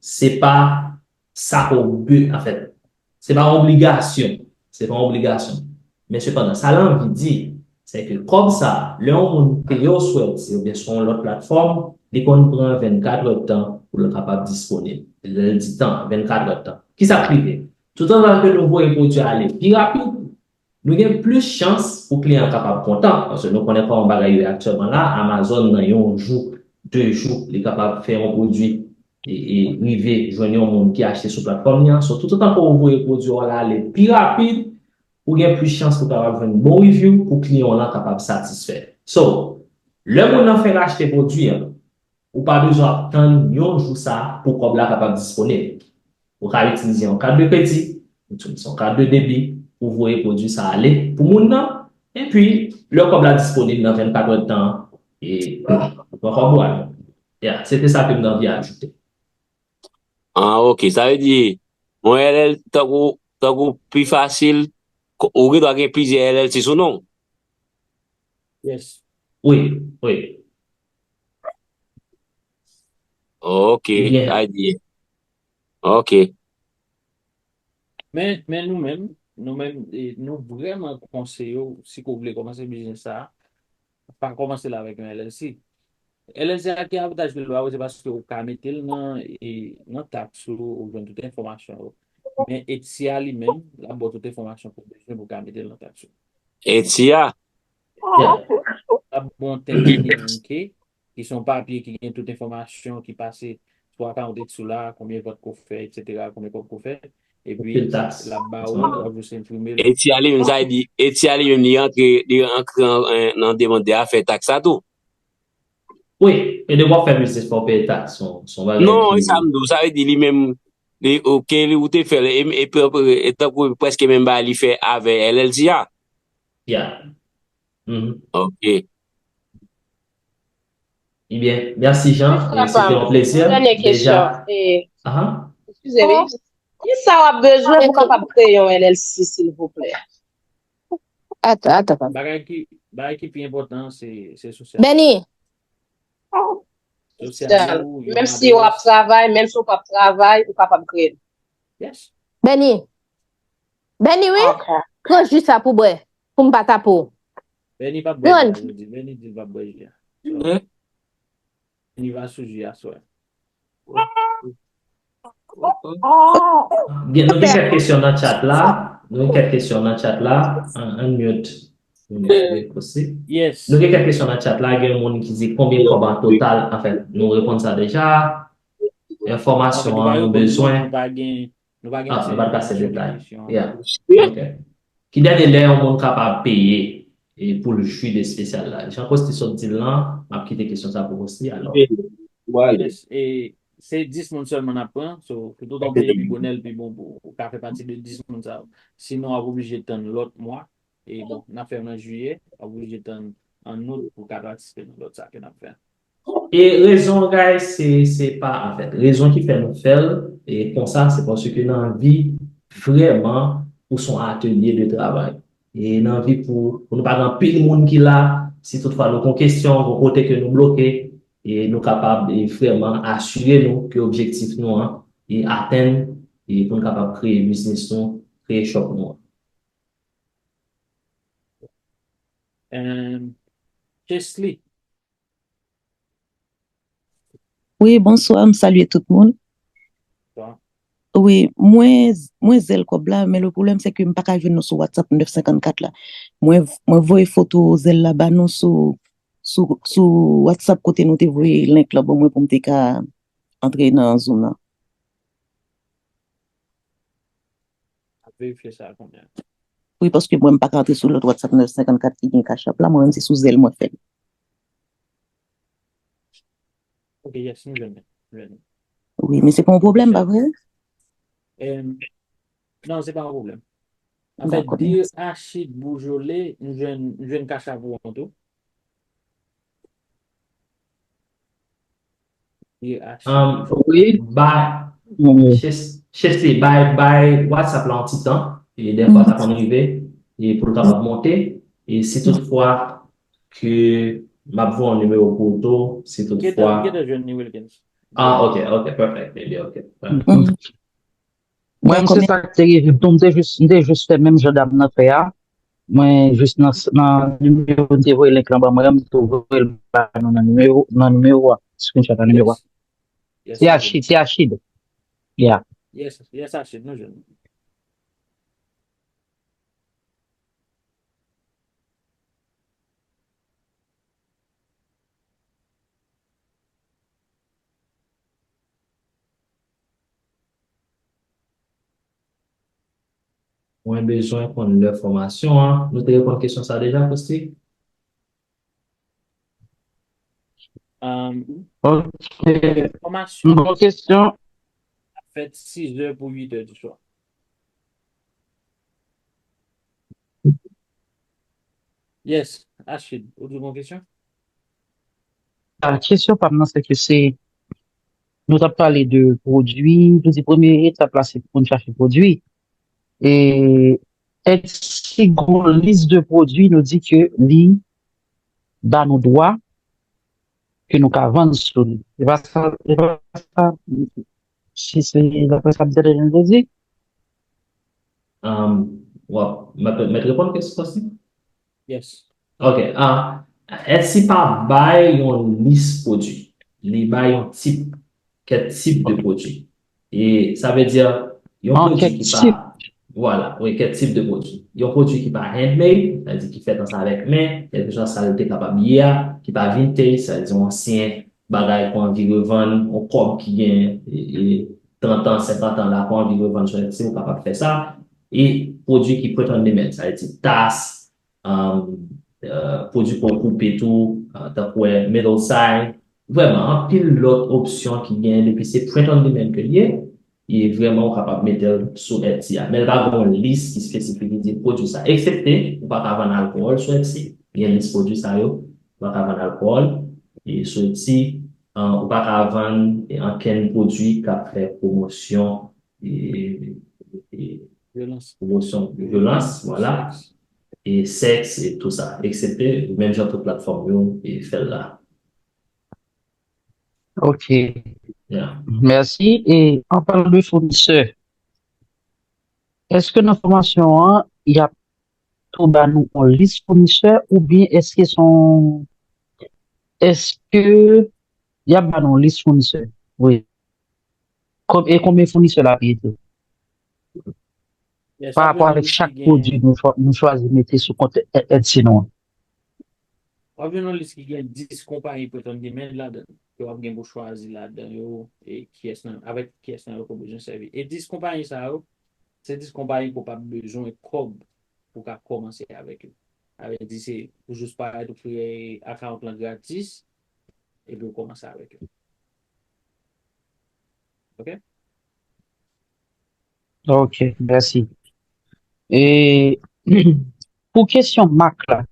se pa sa ke w be-, anfèt, se pa yon obligasyon. Se pa yon obligasyon. Men sepandan, sa l anvi di, se ke kòb sa, lè yon moun peye w sou Etsy oubyen sou yon lòt platfòm, li konn pran vennkat èdtan pou l kapab disponib. Lè l di tan, vennkat èdtan. Kisa k rive? Toutotan ke nou voye pwodui a ale pi rapid, nou gen plis chans pou kliyan an kapab kontan. Paske nou konnen kòman bagay yo ye aktyèlman la, Amazon nan yon jou, de jou, li kapab fè yon pwodui e, e rive jwenn yon moun ki achte sou platfòm li an. So, toutotan ke w voye pwodui w la ale pi rapid, ou gen plis chans pou w kapab jwenn bon review pou kliyan w lan kapab satisfè. So, lè moun nan fin achte pwodui an, ou pa bezwen ap tann yon jou sa pou kòb la kapab disponib. Ou ka itilize yon kat de kredi, ou itilize yon kat de debi pou voye pwodui sa ale pou moun nan, epi lè kòb la disponib nan vennkat èdtan an, e, ou pran kòb ou ale. Yeah, se te sa ke m t anvi ajoute. Ah, ok. Sa vle di, yon L L C, tankou, tankou pi fasil, ko-, ou gen dwa gen plizyè L L C sou non w. Yes. Wi, wi. Ok, sa vle di. Ok. Men, men nou menm, nou menm, e, nou vrèman konseye w, si ke w vle kòmanse biznis sa a, pa kòmanse l avèk yon L L C. L L C a, ki avantaj ke l ba ou, se paske ou ka mete l nan, e, nan taks ou, ou jwenn tout enfòmasyon yo. Men Etsi a li menm, l ap ba w tout enfòmasyon ke w bezwen pou w ka mete l nan taks ou. Etsi a? Yeah. L ap ba w yon ten ninety-nine K, ki se yon papye ki gen tout enfòmasyon ki pase sou akawont Etsi w la, konbyen vòt ke w fè, etsetera, konbyen kòb ke w fè. Epi, l ap ba w, w ap jis enprime l. Etsi a li menm, sa vle di, Etsi a li menm, li antre, li antre an, an, nan demann de afè taks la tou. Wi, e depi w ap fè biznis, fò w peye taks, se yon, se yon bagay. Non, ki e sa m di w, sa vle di li menm, li, oke, li, ou te fè l, e, e, e, e tankou prèske menm bagay li fè avè L L C a. Yeah. Mhm. Ok. Ebyen, mèsi Jean, e se te yon plezi. Dènye kesyon. Deja. E, ahan. Eskize m. Ki sa w ap bezwen pou w kapab kreye yon L L C, silvouplè? Ata, ata, papa. Bagay ki, bagay ki pi enpòtan, se, se sosyal. Benny. Sosyal. Menm si w ap travay, menm si w p ap travay, ou kapab kreye l. Yes. Benny. Benny, wi. Ok. Pran ji sa pou bwè, pou m pa tape w. Benny p ap bwè ji a, jodi. Benny di l p ap bwè ji a. So, Benny va sou ji aswè. Gen, nou gen kèk kesyon nan chat la. Nou gen kèk kesyon nan chat la. An, unmute. Yes. Nou gen kèk kesyon nan chat la. Gen yon moun ki di konbyen kòb an total. Anfèt, nou reponn sa deja. Enfòmasyon an nou bezwen. Nou pa gen, nou pa gen ase enfòmasyon pou kesyon an. Yeah. Ok. Ki dènye lè yon moun kapab peye e pou l jwi de espesyal la? Jan Kosti sot di l lan, m ap kite kesyon sa pou Kosti, alò. Yes, e se dis moun sèlman n ap pran, so, toutotan w peye pi bonè, l pi bon pou ou ka fè pati de dis moun sa yo. Sinon, w ap oblije tann lòt mwa. E bon, n ap fè l nan jiyè, w ap oblije tann an out pou w ka patisipe nan lòt sa ke n ap fè. E rezon, guys, se, se pa, anfèt, rezon ki fè nou fè l, e konsa, se paske n anvi vrèman pou se yon atelye de travay. E n anvi pou, pou nou pa gen anpil moun ki la, si toutfwa nou gen kesyon, gen kote ke nou bloke, e nou kapab, e vrèman asire nou ke objektif nou an, e atenn, e pou nou kapab kreye biznis nou, kreye shop nou an. Em, Chesly. Wi, bonswa, m salye tout moun. Bonswa. Wi, mwen, mwen zèl kòb la, men le pwoblèm se ke m pa ka jwenn nou sou WhatsApp nèf senkannkat la. Mwen, mwen voye foto zèl la ba nou sou, sou, sou WhatsApp kote nou te voye link la ban mwen pou m te ka antre nan Zoom nan. Ap verifye sa kounye a. Wi, paske mwen, m pa ka antre sou lòt WhatsApp nèf senkannkat ki gen Cash App la, mwen menm se sou zèl mwen fè l. Ok, yes, nou jwenn li. Nou jwenn li. Wi, men se pa yon pwoblèm, pa vre? Em, non, se pa yon pwoblèm. Anfèt, dakò, Dear Achid Boujole, m jwenn, m jwenn Cash App ou an tou. Dear Achid. Um, wi, bay, Ches-, Chesly, bay, bay WhatsApp la yon ti tan, e dèfwa sa konn rive, e pou l kapab monte, e si toutfwa ke m ap voye yon nimewo pou ou tou, si toutfwa. Ki tan, ki tan jwenn li, Wilkins? Ah, ok, ok, perfect, baby, ok. Mwen, m se sa k te rive m tou, m te jis, m te jis fè menm jan dam nan fè a. Mwen jis nan, nan nimewo m te voye link lan ban mwen an, m tou voye l ba nou nan nimewo, nan nimewo a. Screenshot nan nimewo a. Yes. Se Achid, se Achid. Yeah. Yes, yes, Achid, nou jwenn. Mwen bezwen konn lè fòmasyon an. Nou te reponn kesyon sa deja, Kosti? Um, ok. Fòmasyon an ap fèt sizè pou uitè di swa. Yes, Achid, ou di gon kesyon? Ah, kesyon pa m nan, se ke se, nou t ap pale de pwodui, nou di premye etap la, se pou n chache pwodui. E èske gon lis de pwodui nou di ke li ba nou dwa ke nou ka vann sou li? E pa sa, e pa sa, si se dapre sa m te tande di? Um, w ap, mèt, mèt reponn kesyon sa? Yes. Ok, ah, Etsy pa bay yon lis pwodui. Li bay yon tip, kèk tip de pwodui. E sa vle di, yon pwodui ki pa, vwala, wi, kèk tip de pwodui. Yon pwodui ki pa handmade, sa vle di ki fèt ansanm avèk men, kèlkeswa sa l te kapab ye a, ki pa vintage, sa vle di yon ansyen bagay ki w anvi revann, yon kòb ki gen, e, e, trant an, senkant an la, ki w anvi revann sou Etsy, ou kapab fè sa. E pwodui ki print on demand, sa vle di tas, um, uh, pwodui pou w koupe tou, uh, tankou wè middle side. Vrèman, anpil lòt opsyon ki genyen depi se print on demand ke l ye, e vrèman ou kapab mete l sou Etsy a. Men l pa gen yon lis ki espesifik ki di pwodui sa. Eksepte, ou pa ka vann alkòl sou Etsy. Gen lis pwodui sa yo, ou pa ka vann alkòl. E sou Etsy, uh, ou pa ka vann ankenn pwodui k ap fè pwomosyon e, e, Vyolans. Pwomosyon de vyolans, vwala, Sèks. E sèks e tou sa, eksepte menm jan tout platfòm yo e fè l la. Ok. Yeah. Mèsi. E an palan de founisè, èske nan fòmasyon an, y ap tou ba nou yon lis founisè oubyen èske se yon, èske y ap ba nou yon lis founisè? Wi. Kon- E konbyen founisè l ap ye tou? Yes, Pa w ap rapò jwenn avèk lis chak ki gen, pwodui nou, chwa- nou chwazi mete sou kont Etsy nou an. W ap jwenn yon lis ki gen dis konpayi print on demand ladan l, ke w ap gen pou chwazi ladan yo, e kiyès nan, avèk kiyès nan yo ke w bezwen sèvi. E dis konpayi sa yo, se dis konpayi ke w p ap bezwen kòb pou w ka kòmanse avèk yo. Sa vle di se pou jis parèt ou kreye account lan gratis, epi w kòmanse avèk yo. Ok? Ok, mèsi. E pou kesyon mak la,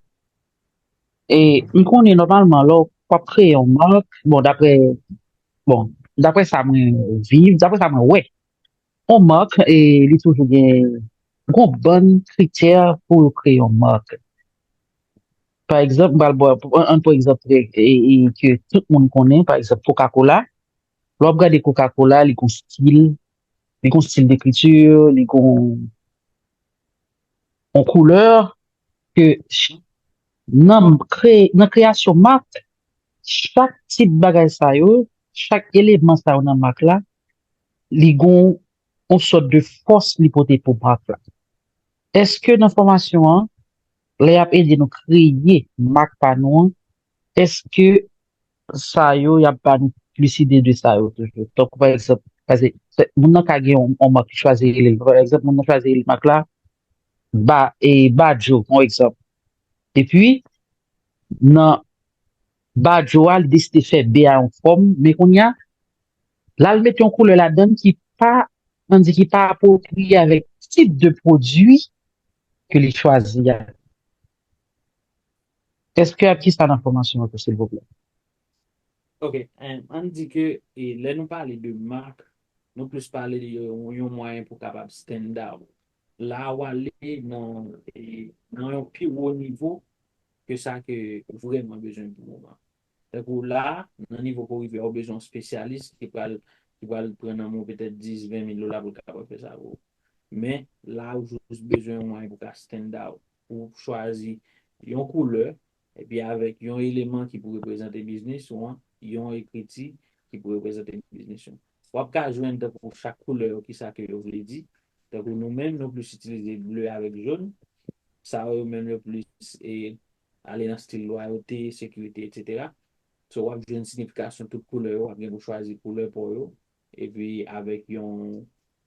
e m konnen nòmalman lè w ap kreye yon mak, bon, daprè, bon, daprè sa mwen viv, daprè sa mwen wè, yon mak, e li toujou gen, gen yon bann kritè pou yo kreye yon mak. Pa egzanp, m pral ba, an, an pran egzanp e, e, e, ke tout moun konnen, pa egzanp, Coca-Cola. Lè w ap gade Coca-Cola, li gon stil, li gon stil dekriti, li gon yon koulè ke ch- nan kre, nan kreyasyon mak, chak tip bagay sa yo, chak eleman sa yo nan mak la, li gon yon sòt de fòs li pote pou mak la. Èske nan fòmasyon an, lè y ap ede nou kreye mak pa nou an, èske sa yo, y ap ba nou plis ide de sa yo toujou? Tankou pa egzanp, paske se- moun nan ka gen yon, yon mak li chwazi rele l. Pa egzanp, moun nan chwazi rele mak la, ba, e, Badjo, yon egzanp. Epi, nan Badjo a, li deside fè B a yon fòm, men kounye a, l al mete yon koulè ladan l ki pa, ann di ki pa apwopriye avèk tip de pwodui ke li chwazi a. Èske y ap kisa nan fòmasyon an tou, silvouplè? Ok, em, ann di ke e, lè nou pale de mak, nou plis pale de yon, yon mwayen pou kapab stand out. La w ale nan, e, nan yon pi wo nivo ke sa ke ou vrèman bezwen pou moman. Tankou la, nan nivo ke w rive a, ou bezwen yon spesyalis ki pral, ki pral pran nan men w petèt dis, ven mil dola pou l kapab fè sa pou ou. Men, la ou jis bezwen yon mwayen pou ka stand out, pou chwazi yon koulè, epi avèk yon eleman ki pou reprezante biznis ou an, yon ekriti ki pou reprezante biznis ou. W ap ka jwenn tankou chak koulè yo, kisa ke yo vle di. Tankou nou menm, nou plis itilize ble avèk jòn. Sa yo menm yo plis e, ale nan stil lwayote, sekirite, etsetera. So, w ap jwenn siyifikasyon tout koulè yo, w ap gen pou chwazi koulè pa w yo, epi avèk yon,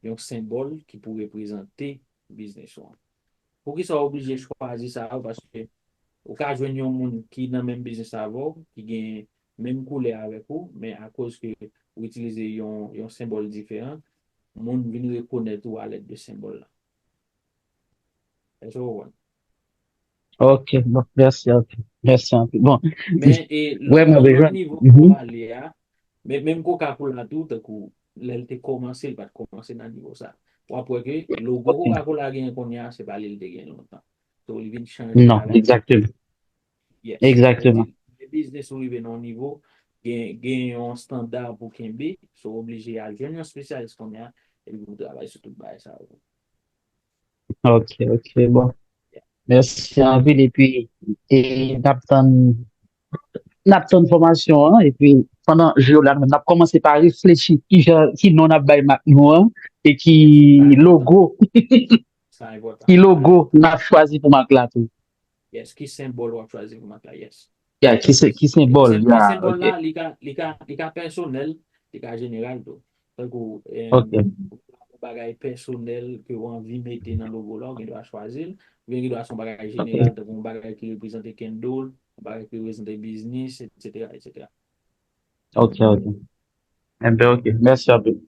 yon senbòl ki pou reprezante biznis ou an. Poukisa w oblije chwazi sa yo? Paske ou ka jwenn yon moun ki nan menm biznis avè w, ki gen menm koulè avèk ou, men akoz ke ou itilize yon, yon senbòl diferan, moun vin rekonèt ou alèd de senbòl la. Èske w konprann? Ok, bon, mèsi anpil. Mèsi anpil. Bon, Men e, lòt, vrèman, lòt bezwen. Nivo Mhm. pou pale a, men menm Coca-Cola tou, tankou lè l te kòmanse, l pa t kòmanse nan nivo sa. W ap wè ke logo Ok. Coca-Cola genyen kounye a, se pa li l te genyen lontan. So, li vin chanje Non, avèk egzakteman. Yes. Egzakteman. Sa vle di, lè biznis ou rive nan yon nivo, gen, gen yon estanda pou kenbe, so w oblije al jwenn yon espesyalis kounye a, epi pou travay sou tout bagay sa yo. Ok, ok, bon. Mèsi anpil, epi e, n ap tann n ap tann fòmasyon an, epi pandan jou yo la, n ap kòmanse pa reflechi ki jan, ki non n ap bay mak nou an, e ki logo, Sa enpòtan. ki logo n ap chwazi pou mak la tou. Yes, ki senbòl w ap chwazi pou mak la? Yes. Ya, ki se, ki senbòl, Sen- ya, senbòl ok. La, li ka, li ka, li ka pèsonèl, li ka jeneral tou. Tankou, em, Ok. yon bagay pèsonèl ke w anvi mete nan logo la, ou gen dwa chwazi l, oubyen gen dwa se yon bagay jeneral, tankou yon bagay ki reprezante candle, yon bagay ki reprezante biznis, etsetera, etsetera. Ok, ok. Enben, ok. Mèsi anpil.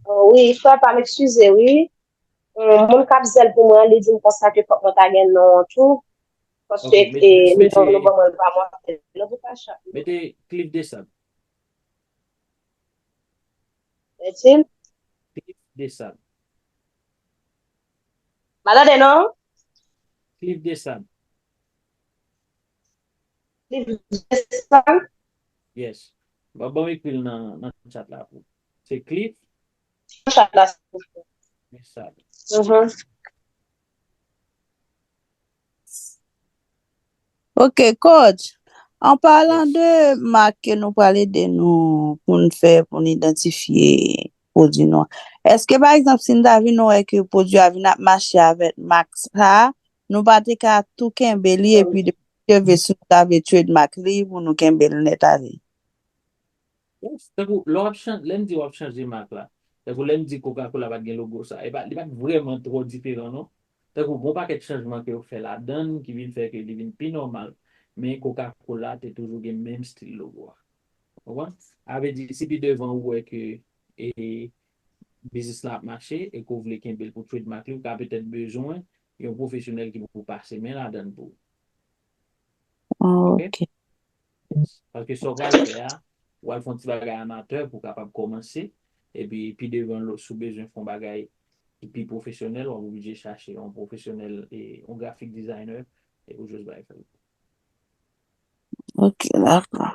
Oh, wi, frè pa m, eskize, wi. Hum, moun k ap zèl pou mwen, li di m konsa ke fòk mwen ta gen non an tou. Paske Ok, met- e, met- non nou mete- ban mwen l pa monte. Non, pou pa chat. Mete Cliff Desab. Etil? Cliff Desab. Malade, non? Cliff Desab. Li desann Yes. Ban ban m ekri l nan, nan chat la pou. Se Cliff chat la. Desab. Mhm. Ok, coach. An palan de mak ke nou pral ede nou pou n fè, pou n idantifye pwodui nou an. Èske, pa egzanp, si n ta vin wè ke pwodui a vin ap mache avèk mak sa, nou pa te ka tou kenbe li epi de cheve si nou ta vle trademark li pou nou kenbe l nèt avè? Yes, tankou lè w ap chanje, lè m di w ap chanje mak la, tankou lè m di Coca-Cola pa t gen logo sa, e pa, li pa t vrèman twò diferan non. Tankou gon pakèt chanjman ke yo fè ladan l ki vin fè ke li vin pi nòmal, men Coca-Cola te toujou gen menm stil logo a. Ou konprann? A vle di, si pi devan ou wè ke e, biznis la ap mache e ke w vle kenbe l pou trademark li, ou ka petèt bezwen yon pwofesyonèl ki pou pase men ladan l pou ou. Ok. Paske sa w pral fè a, w al fè yon ti bagay amatè pou w kapab kòmanse. Epi pi devan, lò, si w bezwen fè yon bagay ki pi pwofesyonèl, w ap oblije chache yon pwofesyonèl, e, yon graphic designer, e pou jis bay fè l. Ok, dakò.